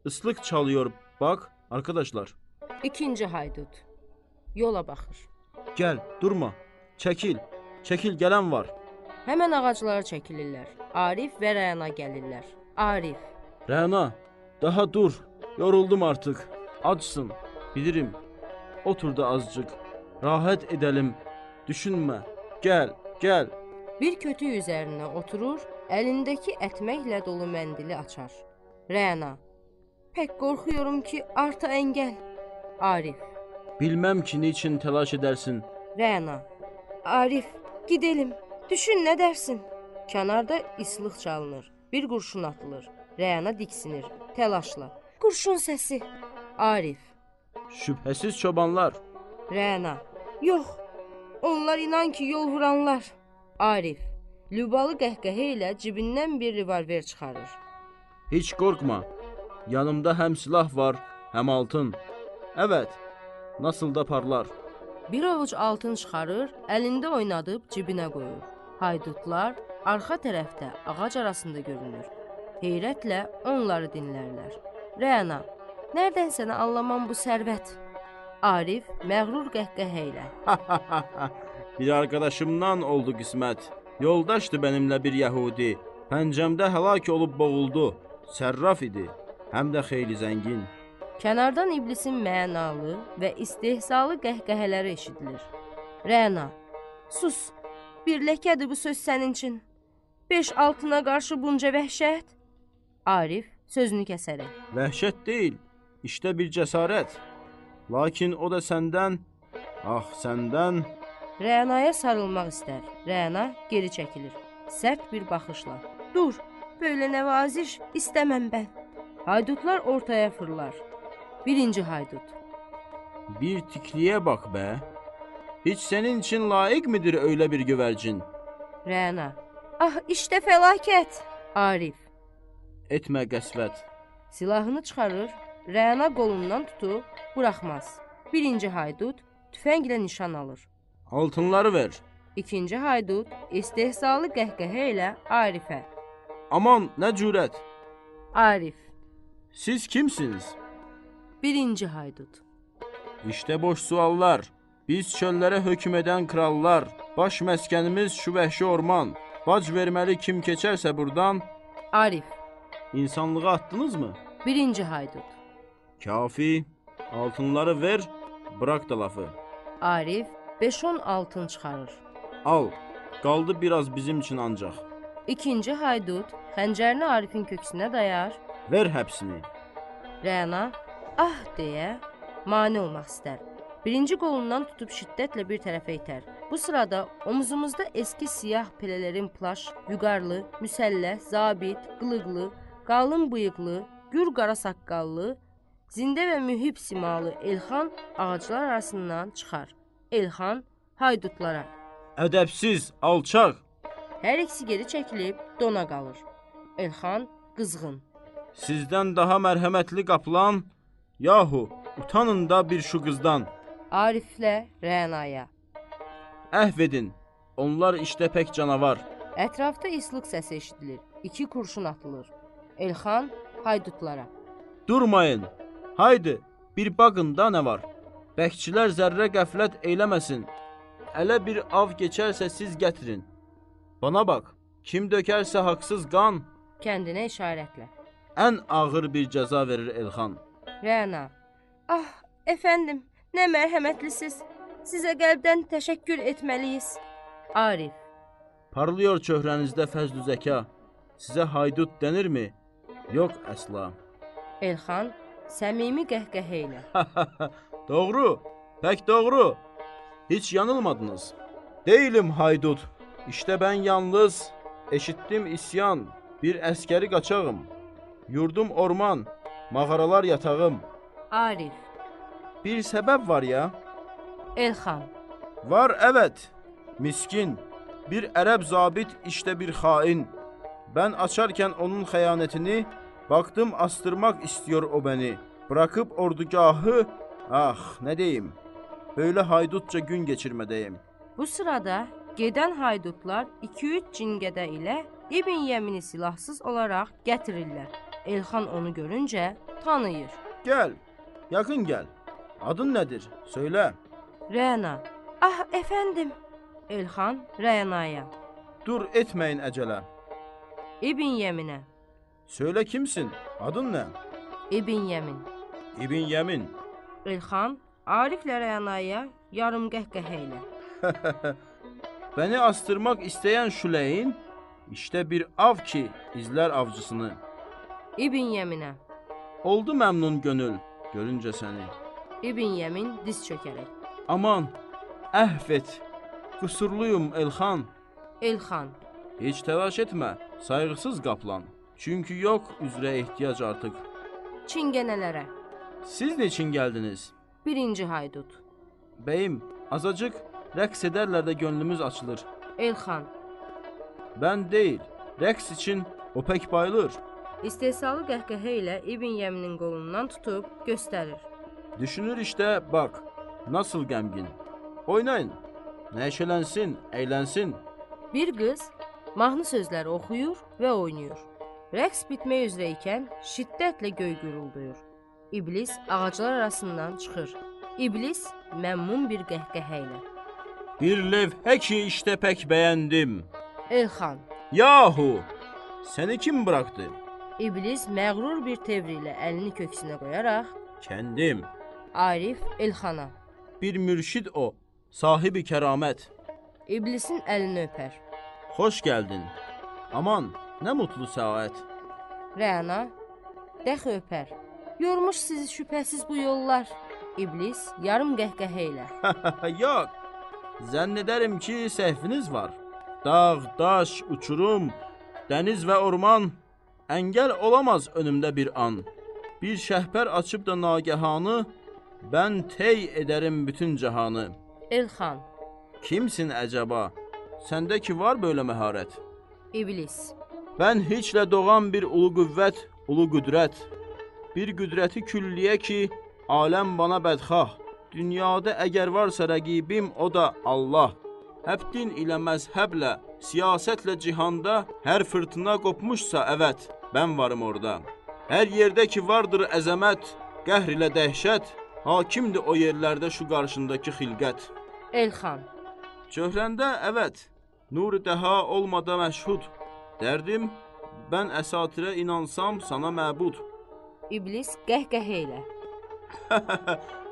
Speaker 2: Islıq çalıyor, bak arkadaşlar.
Speaker 3: İkinci haydut. Yola baxır.
Speaker 2: Gəl, durma, çəkil, çəkil, gələn var.
Speaker 3: Həmən ağaclara çəkilirlər. Arif və Rəna gəlirlər. Arif.
Speaker 2: Rəna, daha dur. Yoruldum artıq. Acsan, bilirim. Otur da azıcıq. Rahat edəlim. Düşünmə. Gəl, gəl.
Speaker 3: Bir kötü üzərinə oturur, əlindəki ətməklə dolu məndili açar. Rəna. Pek qorxuyorum ki, arta əngəl. Arif.
Speaker 2: Bilməm ki, niçin təlaş edərsin.
Speaker 3: Rəna. Arif, gidelim. Düşün, nə dersin? Kənarda islıq çalınır. Bir qurşun atılır. Rəna diksinir. Təlaşla. Qurşun səsi. Arif.
Speaker 2: Şübhəsiz çobanlar.
Speaker 3: Rəna. Yox, onlar inan ki, yol vuranlar. Arif. Lübalı qəhqəhə ilə cibindən bir revolver çıxarır.
Speaker 2: Heç qorxma. Yanımda həm silah var, həm altın. Evet, nasıl da parlar.
Speaker 3: Bir ovuc altın çıxarır, əlində oynadıb cibinə qoyur. Haydutlar arxa tərəfdə ağac arasında görünür. Heyrətlə onları dinlərlər. Rəna, nereden sənə anlamam bu sərvət? Arif məğrur qəhqəhə ilə.
Speaker 2: Bir arkadaşımdan oldu qismət. Yoldaşdı benimlə bir Yəhudi. Pəncəmdə həlak olub boğuldu. Sərraf idi, həm də xeyli zəngin.
Speaker 3: Kənardan iblisin mənalı və istehzalı qəhqəhələri eşidilir. Rəna, sus, bir ləkədir bu söz sənin üçün. 5 altına qarşı bunca vəhşət. Arif sözünü kəsərək.
Speaker 2: Vəhşət deyil, işte bir cəsarət. Lakin o da səndən, ah səndən.
Speaker 3: Rənaya sarılmaq istər. Rəna geri çəkilir. Sərt bir baxışla. Dur, böyle nəvaziş istəməm mən. Haydutlar ortaya fırlar. Birinci haydut.
Speaker 2: Bir tikliyə bax be. Hiç senin için layiq midir öyle bir güvercin?
Speaker 3: Rəna. Ah işte fəlakət. Arif.
Speaker 2: Etmə qəsvət.
Speaker 3: Silahını çıxarır, Rəna qolundan tutub buraxmaz. Birinci haydut tüfənglə nişan alır.
Speaker 2: Altınları ver.
Speaker 3: İkinci haydut istehzalı qəhqəhə ilə Arifə.
Speaker 2: Aman nə cürət.
Speaker 3: Arif.
Speaker 2: Siz kimsiniz?
Speaker 3: Birinci haydut.
Speaker 2: İşte boş suallar. Biz çöllərə hökm edən krallar. Baş məskənimiz şu vəhşi orman. Bac verməli kim keçərsə buradan.
Speaker 3: Arif.
Speaker 2: İnsanlığa attınız mı?
Speaker 3: Birinci haydut.
Speaker 2: Kafi. Altınları ver, bırak da lafı.
Speaker 3: Arif 5-10 altın çıxarır.
Speaker 2: Al, qaldı biraz bizim üçün ancaq.
Speaker 3: İkinci haydut xəncərini Arifin köksünə dayar.
Speaker 2: Ver həbsini.
Speaker 3: Rəna ah deyə mane olmaq istər. Birinci qolundan tutub şiddətlə bir tərəfə itər. Bu sırada omuzumuzda eski siyah pelelerin plaş, vüqarlı, müsəlləh, zabit, qılıqlı, qalın bıyıqlı, gür qara saqqallı, zində və mühib simalı Elxan ağaclar arasından çıxar. Elxan haydutlara.
Speaker 2: Ədəbsiz, alçaq!
Speaker 3: Hər ikisi geri çəkilib dona qalır. Elxan qızğın.
Speaker 2: Sizdən daha mərhəmətli qaplan, yahu, utanın da bir şu qızdan.
Speaker 3: Ariflə Rənaya.
Speaker 2: Əhv edin, onlar işte pək canavar.
Speaker 3: Ətrafda islıq səsi eşidilir. 2 kurşun atılır. Elxan haydutlara.
Speaker 2: Durmayın, haydi, bir bakın da nə var. Bəkçilər zərrə qəflət eyləməsin. Ələ bir av keçərsə siz gətirin. Bana bax, kim dökərsə haqsız qan,
Speaker 3: kəndinə işarətlə.
Speaker 2: Ən ağır bir cəza verir Elxan.
Speaker 3: Rəna. Ah, efendim, nə mərhəmətlisiz. Sizə qəlbdən təşəkkür etməliyiz. Arif.
Speaker 2: Parlıyor çöhrənizdə fəzlü zəka. Sizə haydut denirmi? Yox əsla.
Speaker 3: Elxan səmimi qəhqəhə ilə.
Speaker 2: Doğru, pək doğru. Hiç yanılmadınız. Değilim haydut. İşte ben yalnız eşittim isyan. Bir əskəri qaçağım. Yurdum orman, mağaralar yatağım.
Speaker 3: Arif.
Speaker 2: Bir səbəb var ya.
Speaker 3: Elxan.
Speaker 2: Var evet. Miskin. Bir Ərəb zabit işte bir xain. Ben açarken onun xəyanətini, baktım astırmaq istiyor o beni. Bırakıp ordugahı, ah ne deyim, böyle haydutça gün geçirmədəyim.
Speaker 3: Bu sırada gedən haydutlar 2-3 cingədə ilə İbn Yəmini silahsız olaraq gətirirlər. Elxan onu görüncə tanıyır.
Speaker 2: Gəl, yakın gəl. Adın nədir? Söylə.
Speaker 3: Rəna. Ah efendim. Elxan Rənaya.
Speaker 2: Dur, etməyin əcələ.
Speaker 3: İbn Yeminə.
Speaker 2: Söylə kimsin? Adın nə?
Speaker 3: İbn Yemin.
Speaker 2: İbn Yemin.
Speaker 3: Elxan Ariflə Rəyanaya yarım qəhqəhə ilə.
Speaker 2: Bəni astırmaq istəyən şüləyin, işte bir av ki, izlər avcısını.
Speaker 3: İbn Yeminə.
Speaker 2: Oldu məmnun gönül, görüncə səni.
Speaker 3: İbn Yemin diz çökərək.
Speaker 2: Aman, əhv et, qüsurluyum Elxan.
Speaker 3: Elxan.
Speaker 2: Heç təlaş etmə, sayğısız qaplan. Çünki yox üzrə ehtiyac artıq.
Speaker 3: Çingənələrə.
Speaker 2: Siz niçin gəldiniz?
Speaker 3: Birinci haydut.
Speaker 2: Bəyim, azacıq rəqs edərlər də gönlümüz açılır.
Speaker 3: Elxan.
Speaker 2: Mən deyil, rəqs üçün o pək bayılır.
Speaker 3: İstehsalı qəhqəhə ilə İbn Yeminin qolundan tutub göstərir.
Speaker 2: Düşünür işte, bak, nasıl qəmgin. Oynayın, nəşələnsin, əylənsin.
Speaker 3: Bir qız mahnı sözləri oxuyur və oynayır. Rəqs bitmək üzrə ikən şiddətlə göy gurulduyur. İblis ağaclar arasından çıxır. İblis məmnun bir qəhqəhə ilə.
Speaker 2: Bir levhə ki işte pək bəyəndim.
Speaker 3: Elxan.
Speaker 2: Yahu, səni kim bıraktı?
Speaker 3: İblis məğrur bir tevri ilə əlini köksünə qoyaraq.
Speaker 2: Kəndim.
Speaker 3: Arif Elxana.
Speaker 2: Bir mürşid o, sahibi kəramət.
Speaker 3: İblisin əlini öpər.
Speaker 2: Xoş gəldin. Aman, nə mutlu səadət.
Speaker 3: Rəna dəxi öpər. Yormuş sizi şübhəsiz bu yollar. İblis yarım qəhqəhə ilə.
Speaker 2: Yox, zənn edərəm ki, səhviniz var. Dağ, daş, uçurum, dəniz və orman əngəl olamaz önümdə bir an. Bir şəhpər açıb da nagahanı, mən tey edərim bütün cahanı.
Speaker 3: Elxan.
Speaker 2: Kimsin əcəba? Səndə ki var belə məharət?
Speaker 3: İblis.
Speaker 2: Mən heçlə doğan bir ulu qüvvət, ulu qüdrət. Bir qüdrəti külliyə ki, aləm bana bədxah. Dünyada əgər varsa rəqibim, o da Allah. Həp din ilə məzhəblə, siyasətlə cihanda hər fırtına qopmuşsa əvət, mən varım orada. Hər yerdə ki vardır əzəmət, qəhr ilə dəhşət, hakimdir o yerlərdə şu qarşındakı xilqət.
Speaker 3: Elxan.
Speaker 2: Çöhrəndə əvət, nur-i dəha olmada məşhud. Dərdim, mən əsatirə inansam sana məbud.
Speaker 3: İblis qəhqəhə ilə.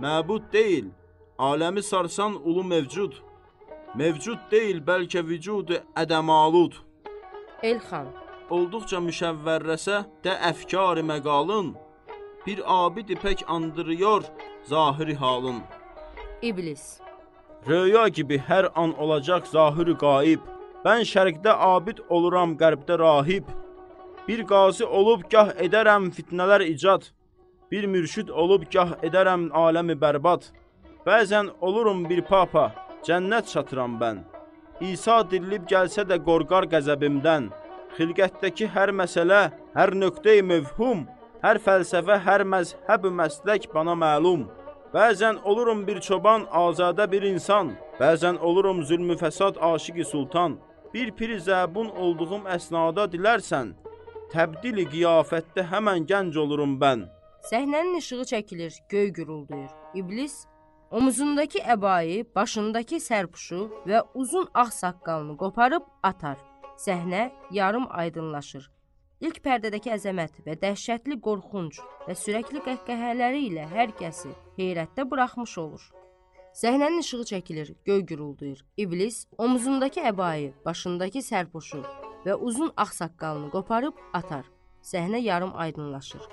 Speaker 2: Məbud deyil, aləmi sarsan ulu mevcud. Mevcud deyil, bəlkə vücudu ədəmalud.
Speaker 3: Elxan.
Speaker 2: Olduqca müşəvvərrəsə də əfkar-ı məqalın, bir abid pək andırıyor zahiri halın.
Speaker 3: İblis.
Speaker 2: Röya gibi hər an olacaq zahiri qaib. Mən şərqdə abid oluram, qərbdə rahib. Bir qazi olub gah edərəm fitnələr icad. Bir mürşid olub gah edərəm aləmi bərbad. Bəzən olurum bir papa, cənnət çatıram mən. İsa dirilib gəlsə də qorqar qəzəbimdən. Xilqətdəki hər məsələ, hər nöqtə-i mövhum, hər fəlsəfə, hər məzhəb-ü məslək bana məlum. Bəzən olurum bir çoban, azadə bir insan. Bəzən olurum zülmü fəsad aşiqi sultan. Bir pir zəbun olduğum əsnada dilərsən, təbdili qiyafətdə həmən gənc olurum mən.
Speaker 3: Səhnənin işığı çəkilir, göy gurulduyur. İblis omuzundakı əbayı, başındakı sərpuşu və uzun ağ saqqalını qoparıb atar. Səhnə yarım aydınlaşır. İlk pərdədəki əzəmət və dəhşətli qorxunc və sürəkli qəhqəhələri ilə hər kəsi heyrətdə buraxmış olur. Səhnənin işığı çəkilir, göy gurulduyur. İblis omuzundakı əbayı, başındakı sərpuşu və uzun ağ saqqalını qoparıb atar. Səhnə yarım aydınlaşır.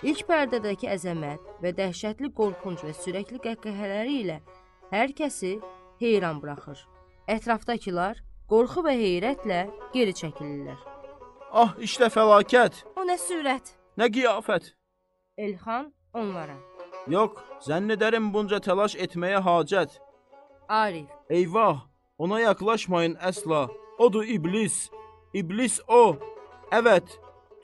Speaker 3: İlk pərdədəki əzəmət və dəhşətli qorxunc və sürəkli qəhqəhələri ilə hər kəsi heyran buraxır. Ətrafdakılar qorxu və heyrətlə geri çəkilirlər.
Speaker 2: Ah, işte fəlakət!
Speaker 3: O nə sürət?
Speaker 2: Nə qiyafət?
Speaker 3: Elxan onlara.
Speaker 2: Yox, zənn edərim bunca təlaş etməyə hacət.
Speaker 3: Arif.
Speaker 2: Eyvah, ona yaxlaşmayın əsla. Odur iblis. İblis o. Evet,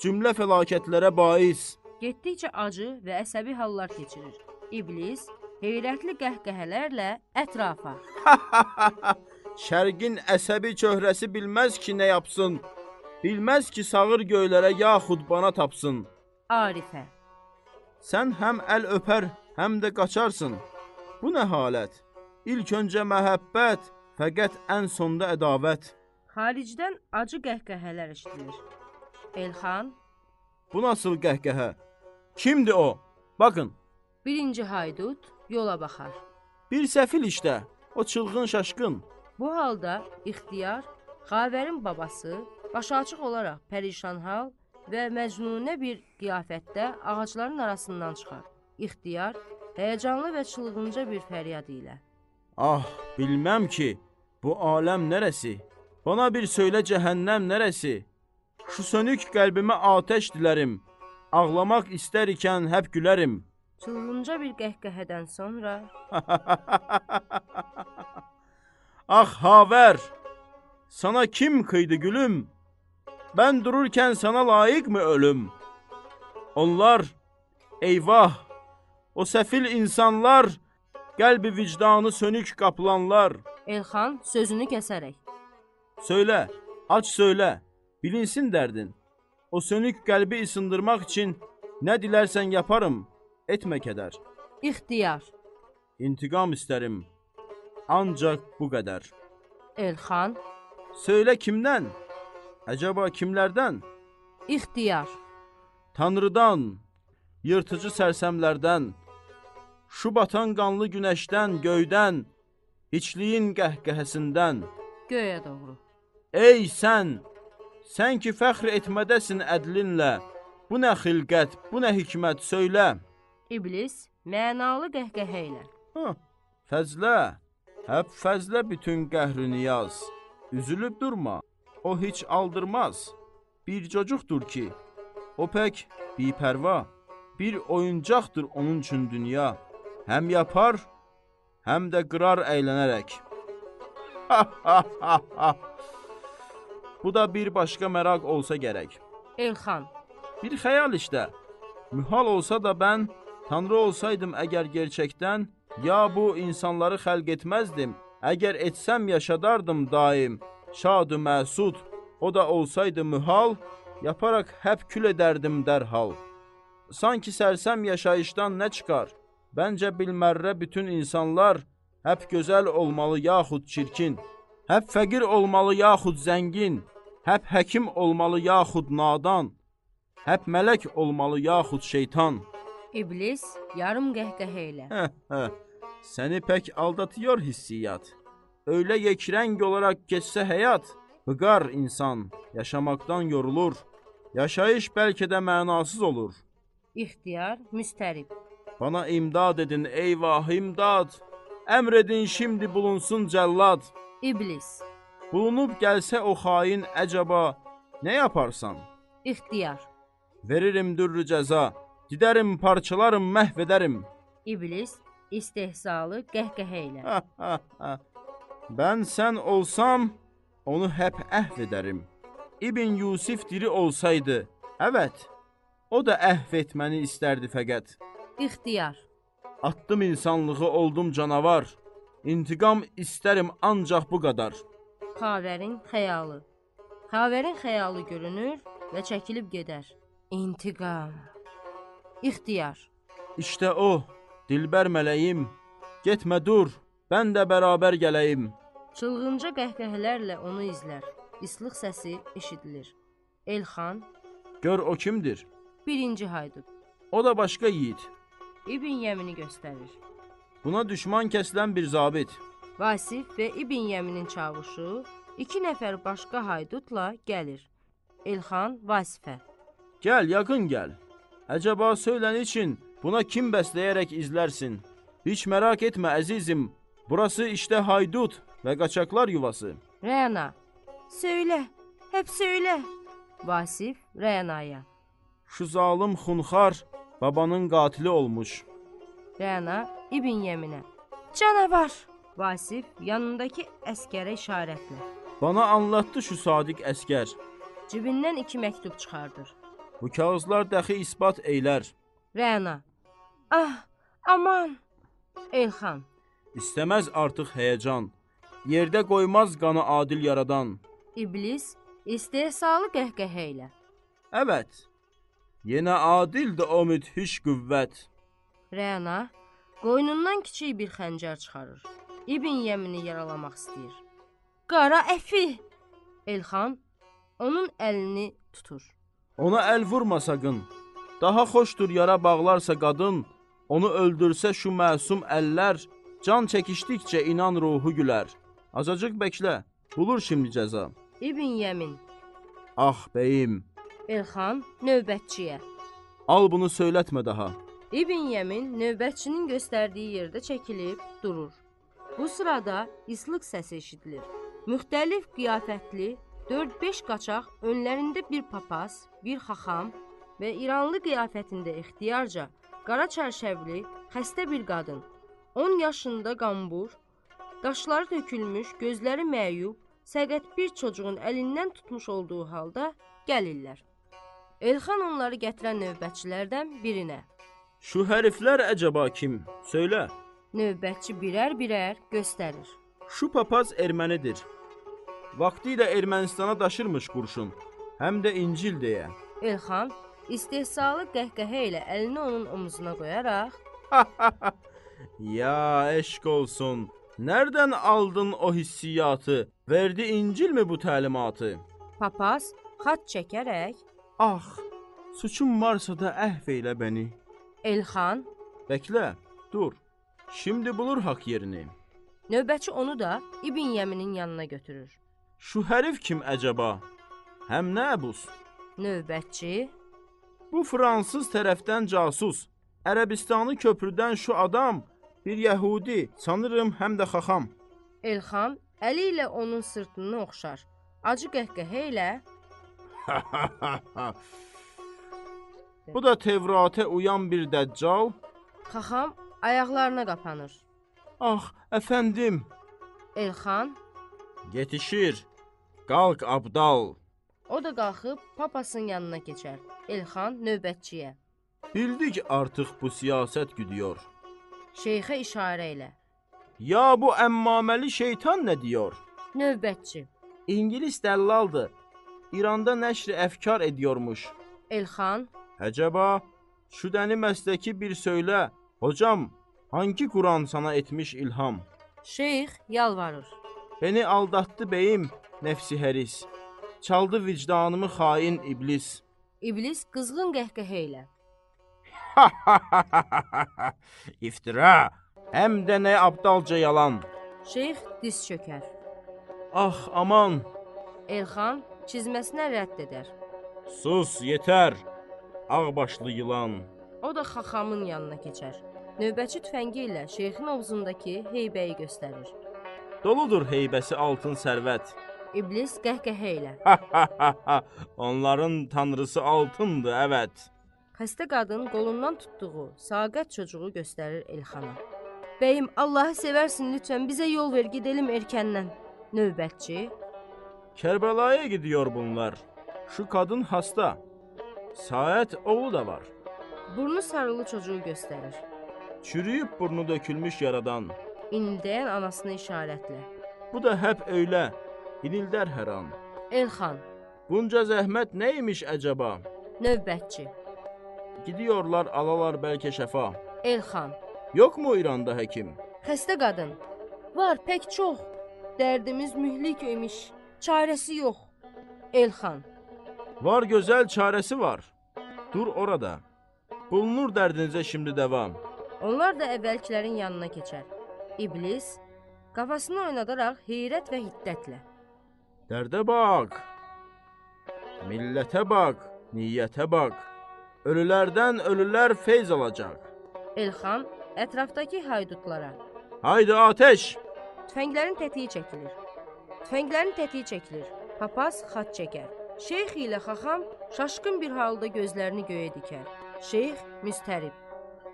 Speaker 2: cümlə fəlakətlərə bais.
Speaker 3: Getdikcə acı və əsəbi hallar keçirir. İblis heyrətli qəhqəhələrlə ətrafa.
Speaker 2: Şərqin əsəbi çöhrəsi bilməz ki, nə yapsın. Bilməz ki, sağır göylərə yaxud bana tapsın.
Speaker 3: Arifə.
Speaker 2: Sən həm əl öpər, həm də qaçarsın. Bu nə halət? İlk öncə məhəbbət, fəqət ən sonda ədavət.
Speaker 3: Xaricdən acı qəhqəhələr eşidilir. Elxan.
Speaker 2: Bu nasıl qəhqəhə? Kimdir o? Bakın.
Speaker 3: Birinci haydut yola baxar.
Speaker 2: Bir səfil işte, o çılğın şaşkın.
Speaker 3: Bu halda ixtiyar, Xavərin babası, başı açıq olaraq pərişan hal və məcnunə bir qiyafətdə ağacların arasından çıxar. İxtiyar, həyəcanlı və çılğınca bir fəryad ilə.
Speaker 2: Ah, bilməm ki, bu aləm nərəsi? Bana bir söylə cəhənnəm nərəsi? Şu sönük qəlbimə atəş dilərim, ağlamaq istər ikən həp gülərim.
Speaker 3: Çılğınca bir qəhqəhədən sonra...
Speaker 2: Ah Xavər, sana kim kıydı gülüm? Ben dururken sana layık mı ölüm? Onlar, eyvah, o səfil insanlar, qəlbi vicdanı sönük qaplanlar.
Speaker 3: Elxan sözünü kəsərək.
Speaker 2: Söylə, aç söylə, bilinsin dərdin. O sönük qəlbi ısındırmaq üçün nə dilərsən yaparım, etmə kədər.
Speaker 3: İxtiyar.
Speaker 2: İntiqam istərim, ancaq bu qədər.
Speaker 3: Elxan.
Speaker 2: Söylə kimdən? Əcəba kimlərdən?
Speaker 3: İxtiyar.
Speaker 2: Tanrıdan, yırtıcı sərsəmlərdən, şu batan qanlı günəşdən, göydən, hiçliyin qəhqəhəsindən.
Speaker 3: Göyə doğru.
Speaker 2: Ey sən, sən ki fəxr etmədəsin ədlinlə, bu nə xilqət, bu nə hikmət, söylə.
Speaker 3: İblis mənalı qəhqəhə ilə.
Speaker 2: Fəzlə, həp fəzlə bütün qəhrü niyaz, üzülüb durma, o heç aldırmaz. Bir cocuqdur ki, o pək bipərva, bir oyuncaqdır onun üçün dünya. Həm yapar, həm də qırar əylənərək. Bu da bir başqa məraq olsa gərək.
Speaker 3: Elxan.
Speaker 2: Bir xəyal işdə. Mühal olsa da mən, Tanrı olsaydım əgər gerçəkdən, ya bu insanları xəlq etməzdim, əgər etsəm yaşadardım daim, şad-ı məsud, o da olsaydı mühal, yaparaq həp kül edərdim dərhal. Sanki sərsəm yaşayışdan nə çıxar? Bəncə bilmərrə bütün insanlar həp gözəl olmalı yaxud çirkin, həp fəqir olmalı yaxud zəngin, həp həkim olmalı yaxud nadan, həp mələk olmalı yaxud şeytan.
Speaker 3: İblis yarım qəhqəhə ilə.
Speaker 2: Səni pək aldatıyor hissiyat. Öyle yekrəng olaraq keçsə həyat, bıqar insan, yaşamaqdan yorulur. Yaşayış bəlkə də mənasız olur.
Speaker 3: İxtiyar müstərib.
Speaker 2: Bana imdad edin, eyvah imdad. Əmr edin şimdi bulunsun cəllad.
Speaker 3: İblis.
Speaker 2: Bulunub gəlsə o xain əcəba, nə yaparsan?
Speaker 3: İxtiyar.
Speaker 2: Veririm dürrü cəza, didərim, parçalarım, məhv edərim.
Speaker 3: İblis istehzalı qəhqəhə ilə.
Speaker 2: Mən sən olsam, onu həp əhv edərim. İbn Yusif diri olsaydı, evet, o da əhv etməni istərdi fəqət.
Speaker 3: İxtiyar.
Speaker 2: Attım insanlığı, oldum canavar. İntiqam istərim ancaq bu qədər.
Speaker 3: Xavərin xəyalı. Xavərin xəyalı görünür və çəkilib gedər. İntiqam. İxtiyar.
Speaker 2: İşte o, dilbər mələyim. Getmə dur, mən də bərabər gələyim.
Speaker 3: Çılğınca qəhqəhələrlə onu izlər. İslıq səsi eşidilir. Elxan.
Speaker 2: Gör o kimdir?
Speaker 3: Birinci haydut.
Speaker 2: O da başqa yiğit.
Speaker 3: İbn Yəmini göstərir.
Speaker 2: Buna düşman kəsilən bir zabit.
Speaker 3: Vasif və İbn Yəminin çavuşu iki nəfər başqa haydutla gəlir. Elxan Vasifə.
Speaker 2: Gəl, yaxın gəl. Əcəba söylən için buna kim bəsləyərək izlərsin? Heç merak etmə əzizim. Burası işte haydut və qaçaqlar yuvası.
Speaker 3: Rəna. Söylə, hep söylə. Vasif Rənaya.
Speaker 2: Şu zalım xunxar babanın qatili olmuş.
Speaker 3: Rəna İbn Yəminə. Canavar! Vasif yanındakı əskərə işarətlə.
Speaker 2: Bana anlattı şu sadiq əskər.
Speaker 3: Cibindən iki məktub çıxardır.
Speaker 2: Bu kağızlar dəxi isbat eylər.
Speaker 3: Rəna. Ah, aman! Elxan.
Speaker 2: İstəməz artıq həyəcan. Yerdə qoymaz qanı adil yaradan.
Speaker 3: İblis istehsalı qəhqəhə ilə.
Speaker 2: Evet. Yenə adildir o müthiş qüvvət.
Speaker 3: Rəna qoynundan kiçik bir xəncər çıxarır. İbn Yəmini yaralamaq istəyir. Qara əfi! Elxan onun əlini tutur.
Speaker 2: Ona əl vurma sakın. Daha xoşdur yara bağlarsa qadın, onu öldürsə şu məsum əllər, can çəkişdikcə inan ruhu gülər. Azacıq bəklə, bulur şimdi cəza.
Speaker 3: İbn Yəmin.
Speaker 2: Ah bəyim.
Speaker 3: Elxan növbətçiyə.
Speaker 2: Al bunu söylətmə daha.
Speaker 3: İbn Yəmin növbətçinin göstərdiyi yerdə çəkilib durur. Bu sırada islıq səsi eşidilir. Müxtəlif qiyafətli 4-5 qaçaq önlərində bir papaz, bir xaxam və İranlı qiyafətində ixtiyarca qara çərşəvli, xəstə bir qadın, 10 yaşında qambur, qaşları tökülmüş, gözləri məyub, səqət bir çocuğun əlindən tutmuş olduğu halda gəlirlər. Elxan onları gətirən növbətçilərdən birinə.
Speaker 2: Şu həriflər əcəba kim? Söylə.
Speaker 3: Növbətçi birər-birər göstərir.
Speaker 2: Şu papaz ermənidir. Vaxtilə Ermənistana daşırmış qurşun, həm də İncil deyə.
Speaker 3: Elxan istehzalı qəhqəhə ilə əlini onun omzuna qoyaraq
Speaker 2: Ya eşq olsun, nereden aldın o hissiyatı? Verdi İncil mi bu təlimatı?
Speaker 3: Papaz xat çəkərək
Speaker 2: Ah, suçum varsa da əhv eylə bəni.
Speaker 3: Elxan
Speaker 2: Bəklə, dur. Şimdi bulur haqq yerini.
Speaker 3: Növbətçi onu da İbn Yəminin yanına götürür.
Speaker 2: Şu hərif kim əcəba? Həm nə əbus?
Speaker 3: Növbətçi
Speaker 2: Bu Fransız tərəfdən casus. Ərəbistanı köprüdən şu adam bir Yəhudi, sanırım həm də xaxam.
Speaker 3: Elxan əli ilə onun sırtını oxşar. Acı qəhqəhə ilə
Speaker 2: Bu da Tevratə uyan bir dəccal.
Speaker 3: Xaxam ayaqlarına qapanır.
Speaker 2: Ah, əfəndim.
Speaker 3: Elxan
Speaker 2: yetişir. Qalx abdal.
Speaker 3: O da qalxıb papasın yanına keçər. Elxan növbətçiyə.
Speaker 2: Bildik artıq bu siyasət güdüyor.
Speaker 3: Şeyxə işarə ilə.
Speaker 2: Ya bu əmmaməli şeytan nə diyor?
Speaker 3: Növbətçi.
Speaker 2: İngilis dəllaldır. İranda nəşri əfkar ediyormuş.
Speaker 3: Elxan.
Speaker 2: Əcəba, şu dəni məsləki bir söylə. Hocam, hangi Quran sana etmiş ilham?
Speaker 3: Şeyx yalvarır.
Speaker 2: Beni aldatdı beyim, nəfsi həris. Çaldı vicdanımı xain iblis.
Speaker 3: İblis qızğın qəhqəhə ilə.
Speaker 2: İftira, həm də nə abdalca yalan.
Speaker 3: Şeyx diz çökər.
Speaker 2: Ah, aman.
Speaker 3: Elxan çizməsinə rədd edər.
Speaker 2: Sus, yetər, ağbaşlı yılan.
Speaker 3: O da xaxamın yanına keçər. Növbətçi tüfəngi ilə şeyxin ovzundakı heybəyi göstərir.
Speaker 2: Doludur heybəsi altın sərvət.
Speaker 3: İblis qəhqəhə ilə.
Speaker 2: Onların tanrısı altındır, əvət.
Speaker 3: Xəstə qadın qolundan tutduğu saqət çocuğu göstərir Elxana. Bəyim, Allahı sevərsin lütfən, bizə yol ver, gidelim erkəndən. Növbətçi.
Speaker 2: Kərbəlaya gidiyor bunlar. Şu qadın hasta. Saət oğlu da var.
Speaker 3: Burnu sarılı çocuğu göstərir.
Speaker 2: Çürüyüb burnu dökülmüş yaradan.
Speaker 3: İnildəyən anasını işarətlə.
Speaker 2: Bu da hep öylə, inildər hər an.
Speaker 3: Elxan.
Speaker 2: Bunca zəhmət neymiş əcəba?
Speaker 3: Növbətçi.
Speaker 2: Gidiyorlar, alalar bəlkə şəfa.
Speaker 3: Elxan.
Speaker 2: Yok mu İranda həkim?
Speaker 3: Xəstə qadın. Var, pək çox. Dərdimiz mühlik imiş. Çarəsi yox. Elxan.
Speaker 2: Var gözəl çarəsi var. Dur orada. Bulunur dərdinizə şimdi devam.
Speaker 3: Onlar da əvvəlkilərin yanına keçər. İblis qafasını oynadaraq heyrət və hiddətlə.
Speaker 2: Dərdə bax, millətə bax, niyyətə bax. Ölülərdən ölülər feyz alacaq.
Speaker 3: Elxan ətrafdakı haydutlara.
Speaker 2: Haydi ateş!
Speaker 3: Tüfənglərin tətiyi çəkilir. Tüfənglərin tətiyi çəkilir. Papaz xat çəkər. Şeyx ilə xaxam şaşqın bir halda gözlərini göyə dikər. Şeyx müstərib.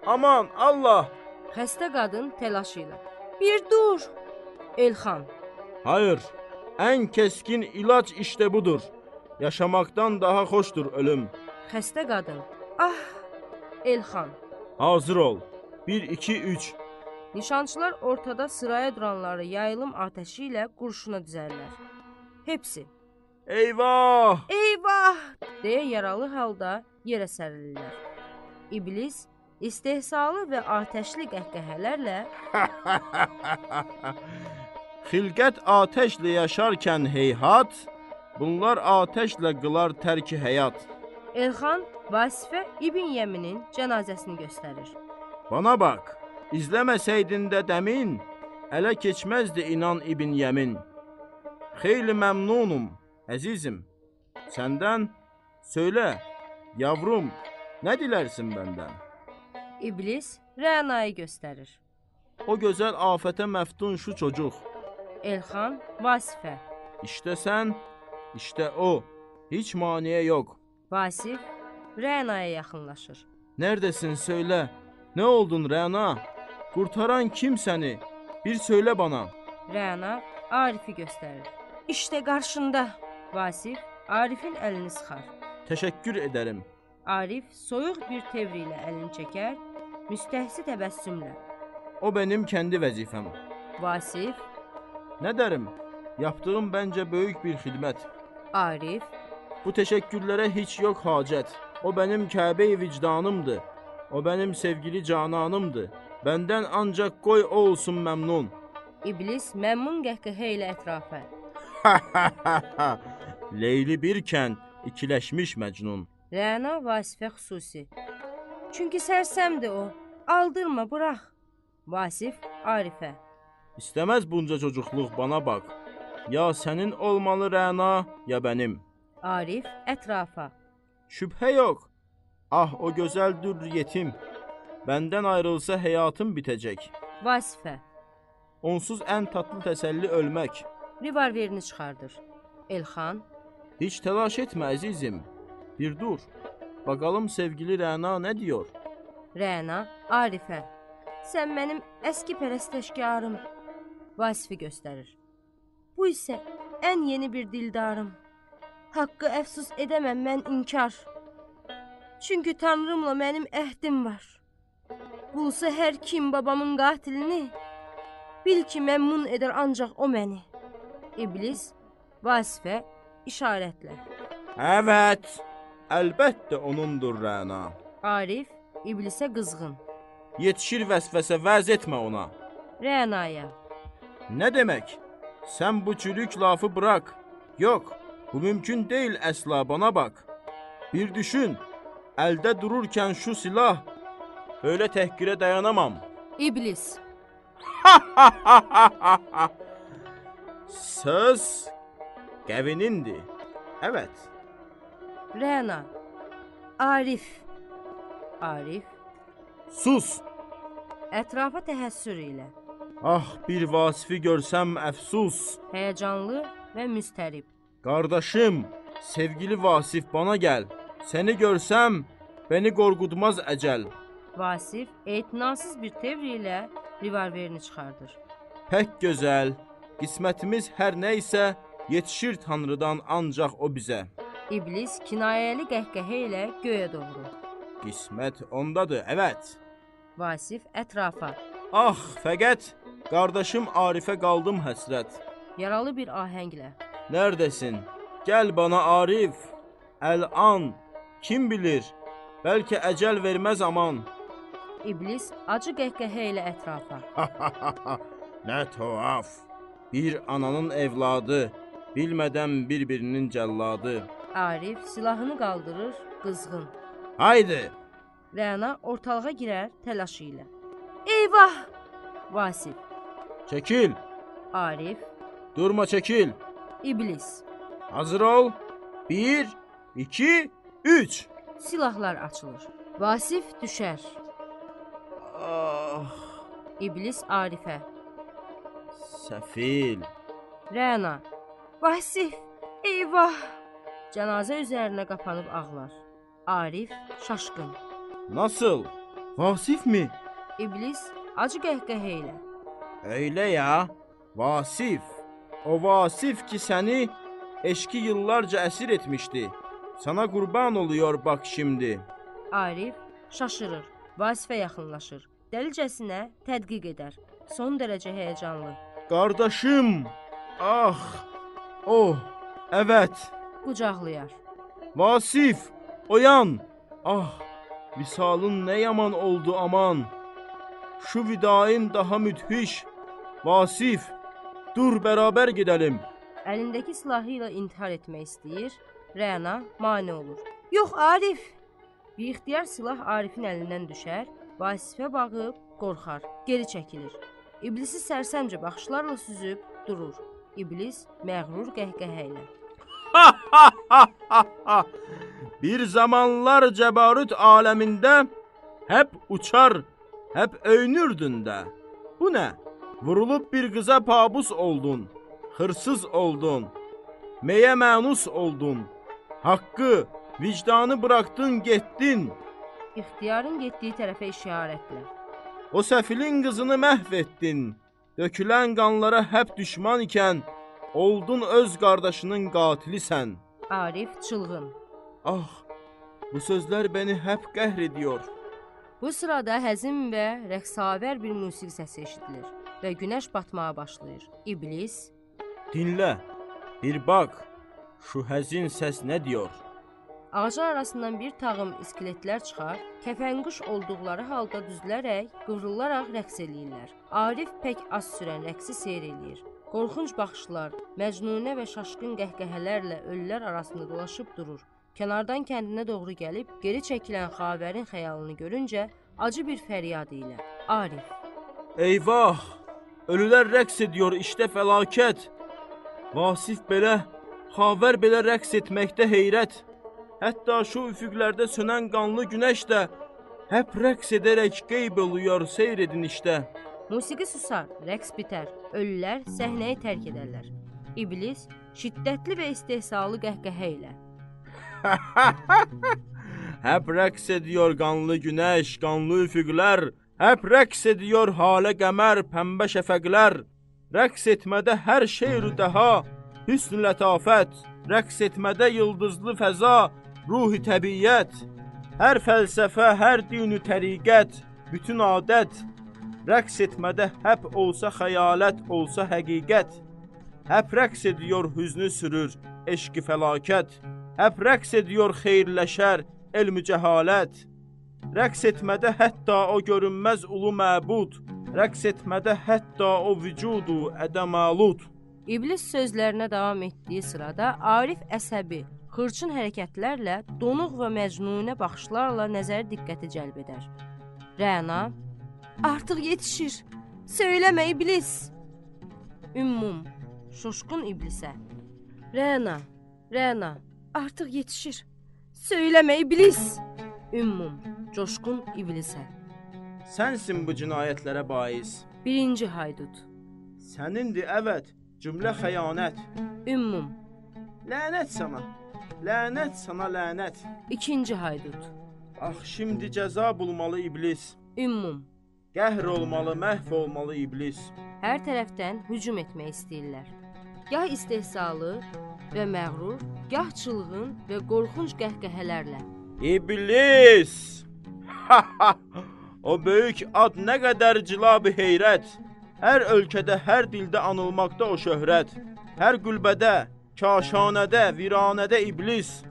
Speaker 2: Aman Allah!
Speaker 3: Xəstə qadın təlaş ilə. Bir dur! Elxan.
Speaker 2: Hayır, ən keskin ilac işte budur. Yaşamaktan daha xoşdur ölüm.
Speaker 3: Xəstə qadın. Ah! Elxan.
Speaker 2: Hazır ol. 1, 2, 3.
Speaker 3: Nişançılar ortada sıraya duranları yayılım ateşi ilə qurşuna düzərlər. Hepsi.
Speaker 2: Eyvah!
Speaker 3: Eyvah! Deyə yaralı halda yerə sərilirlər. İblis istehzalı və atəşli qəhqəhələrlə
Speaker 2: Xilqət atəşlə yaşarkən heyhat, Bunlar ateşlə qılar tərki həyat.
Speaker 3: Elxan Vasifə İbn Yəminin cənazəsini göstərir.
Speaker 2: Bana bak, izləməsəydin də dəmin, ələ keçməzdi inan İbn Yəmin. Xeyli məmnunum, əzizim. Səndən söylə, yavrum, nə dilərsin bəndən?
Speaker 3: İblis Rənayı göstərir.
Speaker 2: O gözəl afətə məftun şu çocuq.
Speaker 3: Elxan Vasifə.
Speaker 2: İşte sən, işte o. Heç maniyə yox.
Speaker 3: Vasif Rənaya yaxınlaşır.
Speaker 2: Neredesin söylə? Nə oldun Rəna? Qurtaran kim səni? Bir söylə bana.
Speaker 3: Rəna Arifi göstərir. İşte qarşında. Vasif Arifin əlini sıxar.
Speaker 2: Təşəkkür edərim.
Speaker 3: Arif soyuq bir tevri ilə əlini çəkər, müstəhsi təbəssümlə.
Speaker 2: O benim kendi vəzifəm.
Speaker 3: Vasif.
Speaker 2: Nə dərim? Yaptığım bəncə böyük bir xidmət.
Speaker 3: Arif.
Speaker 2: Bu təşəkkürlərə heç yox hacət. O mənim Kəbə-i vicdanımdır. O mənim sevgili cananımdır. Bəndən ancaq qoy o olsun məmnun.
Speaker 3: İblis məmnun qəhqəhə ilə ətrafa.
Speaker 2: Leyli birkən ikiləşmiş Məcnun.
Speaker 3: Rəna Vasifə xüsusi. Çünki sərsəmdir o. Aldırma, bırax. Vasif Arifə.
Speaker 2: İstəməz bunca çocuqluq bana bax. Ya sənin olmalı Rəna, ya bənim.
Speaker 3: Arif ətrafa.
Speaker 2: Şübhə yox. Ah, o gözəl dür yetim. Bəndən ayrılsa həyatım bitəcək.
Speaker 3: Vasifə.
Speaker 2: Onsuz ən tatlı təsəlli ölmək.
Speaker 3: Revolverini çıxardır. Elxan.
Speaker 2: Hiç təlaş etmə əzizim. Bir dur. Bakalım sevgili Rəna nə diyor?
Speaker 3: Rəna Arifə. Sən mənim əski pərəstəşkarım. Vasifi göstərir. Bu isə ən yeni bir dildarım. Haqqı əfsus edəməm mən inkar. Çünki Tanrımla mənim əhdim var. Bulsa hər kim babamın qatilini, bil ki məmnun edər ancaq o məni. İblis Vasifə işarətlə.
Speaker 2: Evet, əlbəttə onundur Rəna.
Speaker 3: Arif İblisə qızğın.
Speaker 2: Yetişir vəsvəsə vəz etmə ona.
Speaker 3: Rənaya.
Speaker 2: Nə demək? Sən bu çürük lafı bırak. Yox, bu mümkün deyil əsla, bana bax. Bir düşün, əldə dururkən şu silah, böyle təhqirə dayanamam.
Speaker 3: İblis.
Speaker 2: Söz qəvinindir. Evet.
Speaker 3: Rəna. Arif. Arif.
Speaker 2: Sus.
Speaker 3: Ətrafa təhəssür ilə.
Speaker 2: Ah, bir Vasifi görsəm əfsus.
Speaker 3: Həyəcanlı və müstərib.
Speaker 2: Qardaşım, sevgili Vasif bana gəl. Səni görsəm, beni qorqutmaz əcəl.
Speaker 3: Vasif etinasız bir tevri ilə revolverini çıxardır.
Speaker 2: Pək gözəl, qismətimiz hər nə isə yetişir Tanrıdan ancaq o bizə.
Speaker 3: İblis kinayəli qəhqəhə ilə göyə doğru.
Speaker 2: Qismət ondadır, evet.
Speaker 3: Vasif ətrafa.
Speaker 2: Ah, fəqət qardaşım Arifə qaldım həsrət.
Speaker 3: Yaralı bir ahənglə.
Speaker 2: Nərdəsin? Gəl bana Arif. Əl-an, kim bilir, bəlkə əcəl verməz aman.
Speaker 3: İblis acı qəhqəhə ilə ətrafa.
Speaker 2: Nə tuhaf! Bir ananın evladı, bilmədən bir-birinin cəlladı.
Speaker 3: Arif silahını qaldırır, qızğın.
Speaker 2: Haydi!
Speaker 3: Rəna ortalığa girər təlaşı ilə. Eyvah! Vasif.
Speaker 2: Çəkil!
Speaker 3: Arif.
Speaker 2: Durma, çəkil!
Speaker 3: İblis.
Speaker 2: Hazır ol. 1, 2, 3.
Speaker 3: Silahlar açılır. Vasif düşər.
Speaker 2: Ah!
Speaker 3: İblis Arifə.
Speaker 2: Səfil.
Speaker 3: Rəna. Vasif, eyvah! Cənazə üzərinə qapanıb ağlar. Arif şaşqın.
Speaker 2: Nasıl? Vasif mi?
Speaker 3: İblis acı qəhqəhə ilə.
Speaker 2: Öyle ya, Vasif. O Vasif ki səni eşki yıllarca əsir etmişdi. Sana qurban oluyor bak şimdi.
Speaker 3: Arif şaşırır, Vasifə yaxınlaşır. Dəlicəsinə tədqiq edər. Son dərəcə həyəcanlı.
Speaker 2: Qardaşım! Ah! Oh! Evet!
Speaker 3: Qucaqlayar.
Speaker 2: Vasif! Oyan! Ah! Visalın nə yaman oldu aman! Şu vidain daha müthiş! Vasif! Dur beraber gidelim.
Speaker 3: Əlindəki silahı ilə intihar etmək istəyir, Rəna mane olur. Yox, Arif! Bir ixtiyar silah Arifin əlindən düşər, Vasifə baxıb qorxar, geri çəkilir. İblisi sərsəmcə baxışlarla süzüb durur. İblis məğrur qəhqəhə ilə.
Speaker 2: Bir zamanlar cəbarut aləmində hep uçar, hep öyünürdün də. Bu nə? Vurulub bir qıza pabus oldun, hırsız oldun, meyə mənus oldun, haqqı, vicdanı bıraktın, getdin.
Speaker 3: İxtiyarın getdiyi tərəfə işarətlə.
Speaker 2: O səfilin qızını məhv etdin, dökülən qanlara həp düşman ikən, oldun öz qardaşının qatili sən.
Speaker 3: Arif çılğın.
Speaker 2: Ah, bu sözlər beni həp qəhr ediyor.
Speaker 3: Bu sırada həzin və rəqsavər bir musiqi səsi eşidilir və günəş batmağa başlayır. İblis:
Speaker 2: Dinlə, bir bax, şu həzin səs nə diyor?
Speaker 3: Ağaclar arasından bir tağım iskeletlər çıxar, kəfənquş olduqları halda düzülərək, qıvrılaraq rəqs eləyirlər. Arif pək az sürən rəqsi seyr eləyir. Qorxunc baxışlar, məcnunə və şaşqın qəhqəhələrlə ölülər arasında dolaşıb durur. Kənardan kəndinə doğru gəlib, geri çəkilən Xavərin xəyalını görüncə acı bir fəryad ilə. Arif:
Speaker 2: Eyvah! Ölülər rəqs ediyor, işte fəlakət! Vasif belə, Xavər belə rəqs etməkdə heyrət! Hətta şu üfüqlərdə sönən qanlı günəş də hep rəqs edərək qeyb oluyor, seyr edin işte.
Speaker 3: Musiqi susar, rəqs bitər, ölülər səhnəyi tərk edərlər. İblis şiddətli və istehzalı qəhqəhə ilə.
Speaker 2: Hep rəqs ediyor qanlı günəş, qanlı üfüqlər, hep rəqs ediyor halə qəmər, pəmbə şəfəqlər. Rəqs etmədə hər şeyrü dəha, hüsn-ü lətafət, rəqs etmədə yıldızlı fəza, ruh-i təbiyyət, hər fəlsəfə, hər din-ü təriqət, bütün adət, rəqs etmədə həp olsa xəyalət, olsa həqiqət, həp rəqs ediyor hüznü sürür, eşq-i fəlakət, həp rəqs ediyor xeyirləşər, elm-i cəhalət, rəqs etmədə hətta o görünməz ulu məbud, rəqs etmədə hətta o vücudu ədəmalud.
Speaker 3: İblis sözlərinə davam etdiyi sırada Arif əsəbi, xırçın hərəkətlərlə, donuq və məcnunə baxışlarla nəzər diqqəti cəlb edər. Rəna: Artıq yetişir, söyləmə iblis! Ümmum, şoşqun iblisə. Rəna, Rəna, artıq yetişir, söyləmə iblis! Ümmum, coşqun iblisə.
Speaker 2: Sənsin bu cinayətlərə bais.
Speaker 3: Birinci haydut.
Speaker 2: Sənindir, əvət, cümlə xəyanət.
Speaker 3: Ümmum.
Speaker 2: Lənət sana, lənət sana, lənət.
Speaker 3: İkinci haydut.
Speaker 2: Ah, şimdi cəza bulmalı iblis.
Speaker 3: Ümmum.
Speaker 2: Qəhr olmalı, məhv olmalı iblis.
Speaker 3: Hər tərəfdən hücum etmək istəyirlər. Gah istehzalı və məğrur, gah çılğın və qorxunc qəhqəhələrlə.
Speaker 2: İblis! O böyük ad nə qədər cilab-ı heyrət. Hər ölkədə, hər dildə anılmaqda o şöhrət. Hər qülbədə, kaşanədə, viranədə iblis.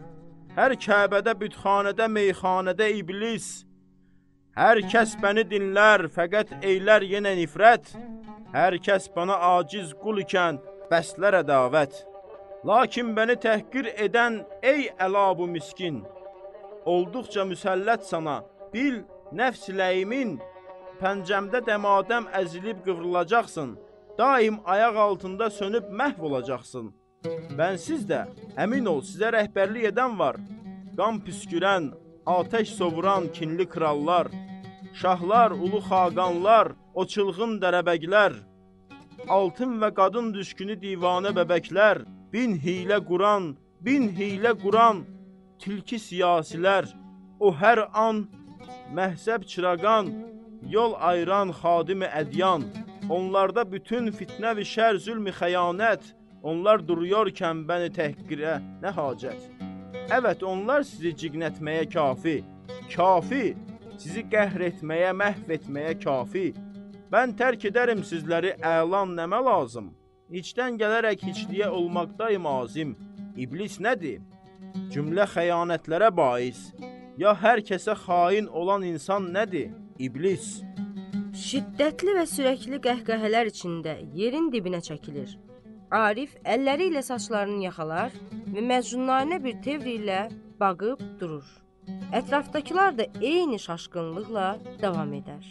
Speaker 2: Hər Kəbədə, bütxanədə, meyxanədə iblis. Hər kəs bəni dinlər, fəqət eylər yenə nifrət. Hər kəs bana aciz qul ikən bəslər ədavət. Lakin bəni təhqir edən ey əla bu miskin, olduqca müsəllət sana, bil nəfs ləyimin, pəncəmdə dəmadəm əzilib qıvrılacaqsın, daim ayaq altında sönüb məhv olacaqsın. Bənsiz də, əmin ol, sizə rəhbərlik edən var, qan püskürən, atəş sovuran kinli krallar, şahlar, ulu xaqanlar, o çılğın dərəbəqlər, altın və qadın düşkünü divanə bəbəklər, bin hiylə quran, bin hiylə quran, tilki siyasilər, o hər an məhzəb çıraqan, yol ayıran xadimi ədyan, onlarda bütün fitnə və şər, zülmü xəyanət, onlar duruyorkən bəni təhqirə nə hacət? Evet, onlar sizi cignətməyə kafi, kafi, sizi qəhr etməyə, məhv etməyə kafi. Mən tərk edərim sizləri, əlan nəmə lazım? Hiçdən gələrək hiçliyə olmaqdayım azim. İblis nədir? Cümlə xəyanətlərə bais. Ya hər kəsə xain olan insan nədir? İblis.
Speaker 3: Şiddətli və sürəkli qəhqəhələr içində yerin dibinə çəkilir. Arif əlləri ilə saçlarını yaxalar və məcnunanə bir tevr ilə baxıb durur. Ətrafdakılar da eyni şaşqınlıqla davam edər.